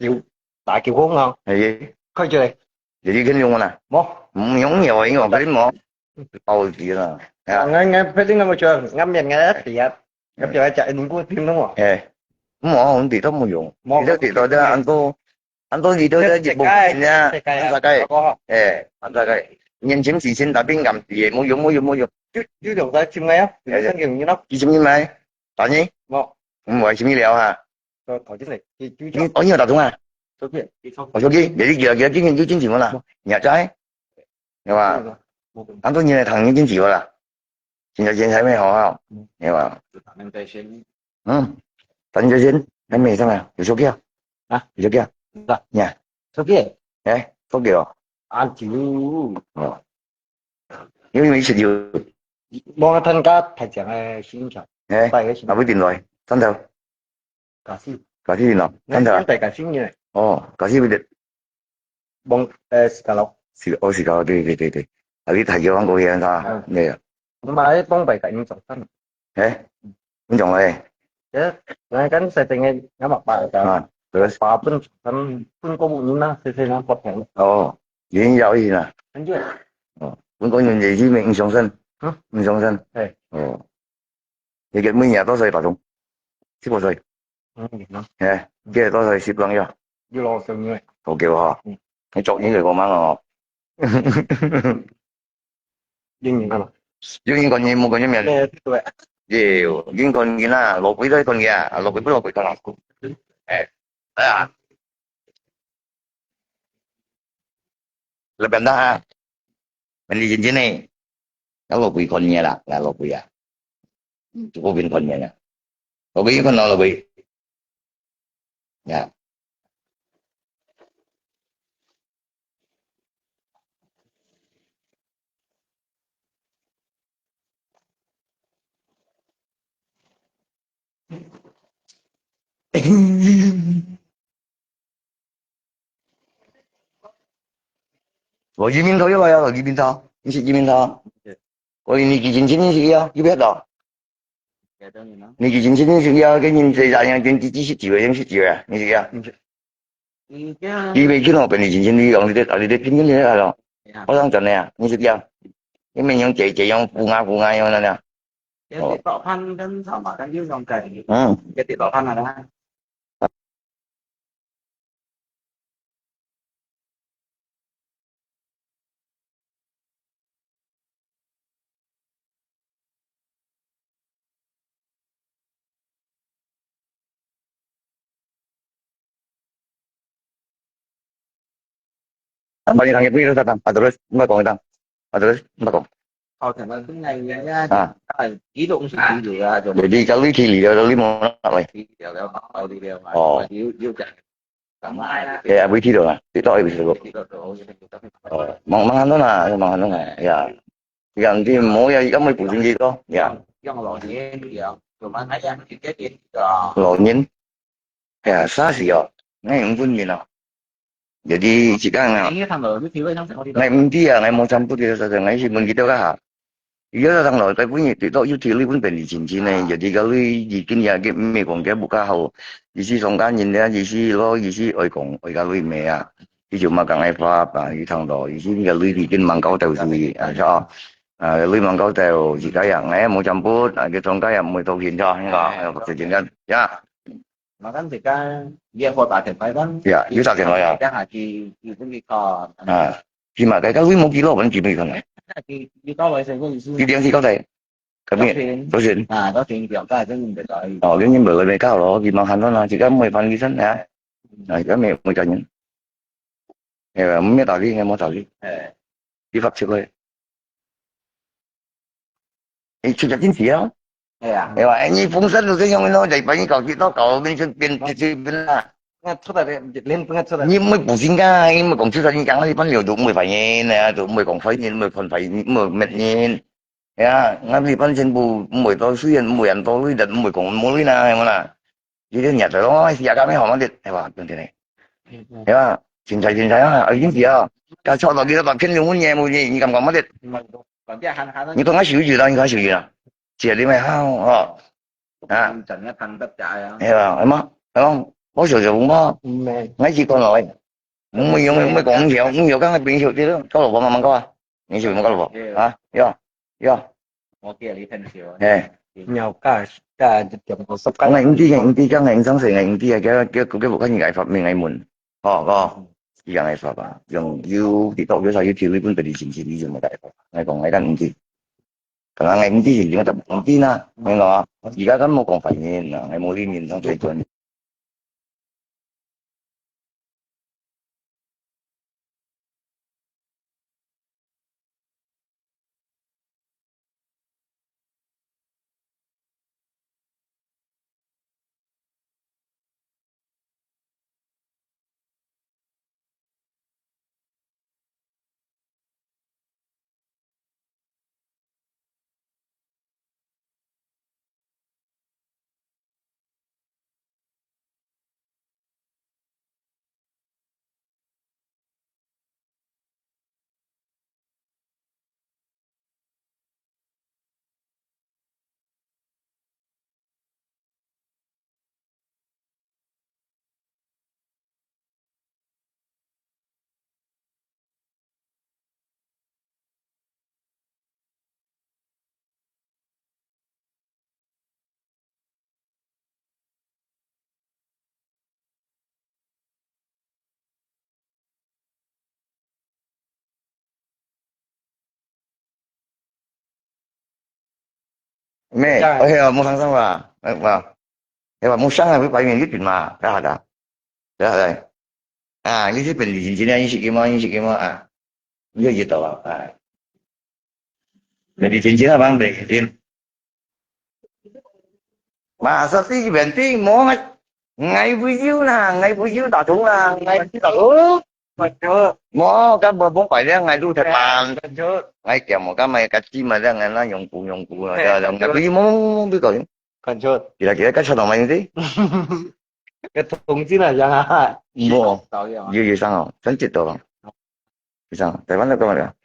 Kiu, tak kiu hong ah. Aye. Kau je. Jadi kan yung mana? Mo. Hmm, yung yo, yung apa mo? Tahu dia lah. Ya. Ngai ngai pwede ngai mo chua, ngai mian ngai tiap. Ngai tiap aja nunggu tim nunggu. Eh. Mo, hindi to mo yung. Mo. Hindi to dia anto 恁多佢都在日本邊啊，世界啊，世界。哎，世界。年輕時先打拼，暗時也冇用，冇用，冇用。就就兩個千个啊，兩個千个咯。幾千人買？打你？冇。嗯，我千个了哈。頭頭先嚟，就就你哦，你有打通啊？手機。哦，手機，你你幾多幾多金錢就進去啦？你也在？係嘛？恁多年來談你進去啦？現在現在咩好啊？係嘛？ 嗯，反正先，還沒上啊，有手機啊？啊？有手機啊？是啊。呀，手機？哎，手機哦。啊，就哦，因為一直有。我參加大獎个選舉，哎，大个選舉。啊，不定來，上頭。假死。假死定咯，上頭啊。大假死呢？哦，假死不定。 望，呃，斯卡羅。斯，哦，斯卡羅，對對對對。啊，你大橋灣過去啊，嗯。對啊。嘛，迄東北个英雄山。誒，英雄誒。誒，來跟設定个，那麼把个，啊，對。把分分公務員啊，這些人發展。哦，原要一啦。很久。哦，分公務員也是英雄山。嗯。英雄山。誒。哦。 你个每年多少打工？十五歲。嗯，嗯。誒，幾多歲？十零呀？有老生个。好久哈。嗯。你作孽个，我媽哦。英語啊嘛。英語講你，冇講你名。對，對。有，英語講你啦，老輩都講你啊，老輩不老輩講啦。誒，哎呀。 Lebih dah, ha. Mandi cincin ni. Kalau bui kon nya lah, kalau bui ya. Cukup bin kon nya. Kalau bui kon, kalau bui. Ya. Lò移民頭又來啊，移民頭，你係移民頭？我年紀輕輕認識佢啊，有別个？年紀輕輕認識佢啊，跟人這樣樣，跟知識酒啊，認識酒啊，認識佢啊。嗯。佢佢佢未去咯，便利前線你用你的你的拼音你那咯，我想講的啊，認識佢啊，你們用這這樣呼啊呼啊用那樣。哦。嗯。Ang balik ang itu itu datang, address, mbak kong datang, address, mbak kong. Kau jangan tu ngai ya. Ah. Kan, itu mesti dulu ya, cuma. Jadi kalau di lidah kalau mau nak lagi. Di dia, kalau di dia, oh. Di dia, sama aja. Ya, abis itu lah, itu abis itu. Itu tuh, itu tuh. Oh, mang mang anu lah, mang anu lah, ya. Yang di mau ya, kamu pusing gitu, ya. Yang, yang law nyen, ya. Cuma yang kita gitu. Law nyen. Ya, sa sih ya. Ngai mungkin gitu. Jadi, sekarang ah. Ini kan law, ini tiba yang saya mau ngai mungkin ya, ngai mau campur gitu saja, ngai sih mungkin gitu kah. Iya datang law, tapi punya TikTok YouTube pun pendek cincin eh. Jadi kalau bikin ya, me kong ke buka hau. Isi songkan nyen ya, isi lo, isi oi kong, oi kalau me ya. Isi cuma kang ai pap, ah, isi thang lo, isi ni kalau bikin mangkau tahu sih, ah, so. Ah, lui mangkau tahu, jika ya, ngai mau campur, ah, ke songkan ya mau tahu hinda, ya, ya, pakai jenggan, ya. Makan sekarang dia kota tempat kan? Ya, you talking about ya. Kita haji, itu ni kau. Ah. Sima kai kai lui mo kilo ban kimi kan. Di, di kau lai sen kong isu. Di diang si kau tai. Kami. Tosin. Tosin. Ah, tosin diang kai sen ni bai. Oh, ini boleh bai kau lo, di makan lo na, jika mo ipan di san ya. Nah, kami mo ikan ni. Eh, mo tali, mo tali. Eh. Di fak cik lai. Eh, cuaca tinggi ya. Iya. Ya, eh, ni 風扇都在用咯，在把你搞去到搞，變成變變變啦。那出来的，連風扇出来。你没补丁啊，你没讲出来，你讲那一般有都没反应呢，都没讲反应，没看反应，没没应。Ya，那一般全部没到水，没人到水的，没讲没水啦，有没啦？你这热的咯，是啊，干咩好嘛的，哎吧，对不对？哎吧，现在现在啊，已经是啊，他吵到你都把骗了，我也没你，你敢讲嘛的？你讲他手机了，你讲手机了。 姐你们好哈。啊。真个谈得起啊。哎呀，哎妈，哎妈，我小小红包，嗯，哎。我一个来，我们用，我们讲，我们有刚才朋友的，告诉我慢慢告啊，你去问告诉我啊，要要。我给你很久。哎。你要干干这点不是干。我们这个，这个，我们上次我们这个，给给给我看你来发明来问，哦哦，一样来发吧，用有的到有啥有条理，本本的信息，你怎么来发？来讲，来看你。 Kaya ngai hindi, hindi nga hindi na, nga, 而家根本講反應啊，係無呢面上最近。咩？哎呀，無上上吧？哎，哇，哎，哇，無上啊，會白面一群嘛，大家，大家，啊，你是本地人，你是什么，你是什么啊？你就知道了，哎。本地人，啊，本地人。 Masa si Benti mo ngai, ngai video na, ngai video tak tahu na, ngai video tak tahu. Mo kan babong pai dia ngai lu tepan. Ngai kia mo kan mai kaci ma dia ngai na yong ku yong ku na dia ngai video mo mo mo video. Kira-kira kan sa mai ni. Cái thông tin là gì hả? Mo. Yo yo sang oh, san cit to. Sang, Taiwan lo kan ma dia.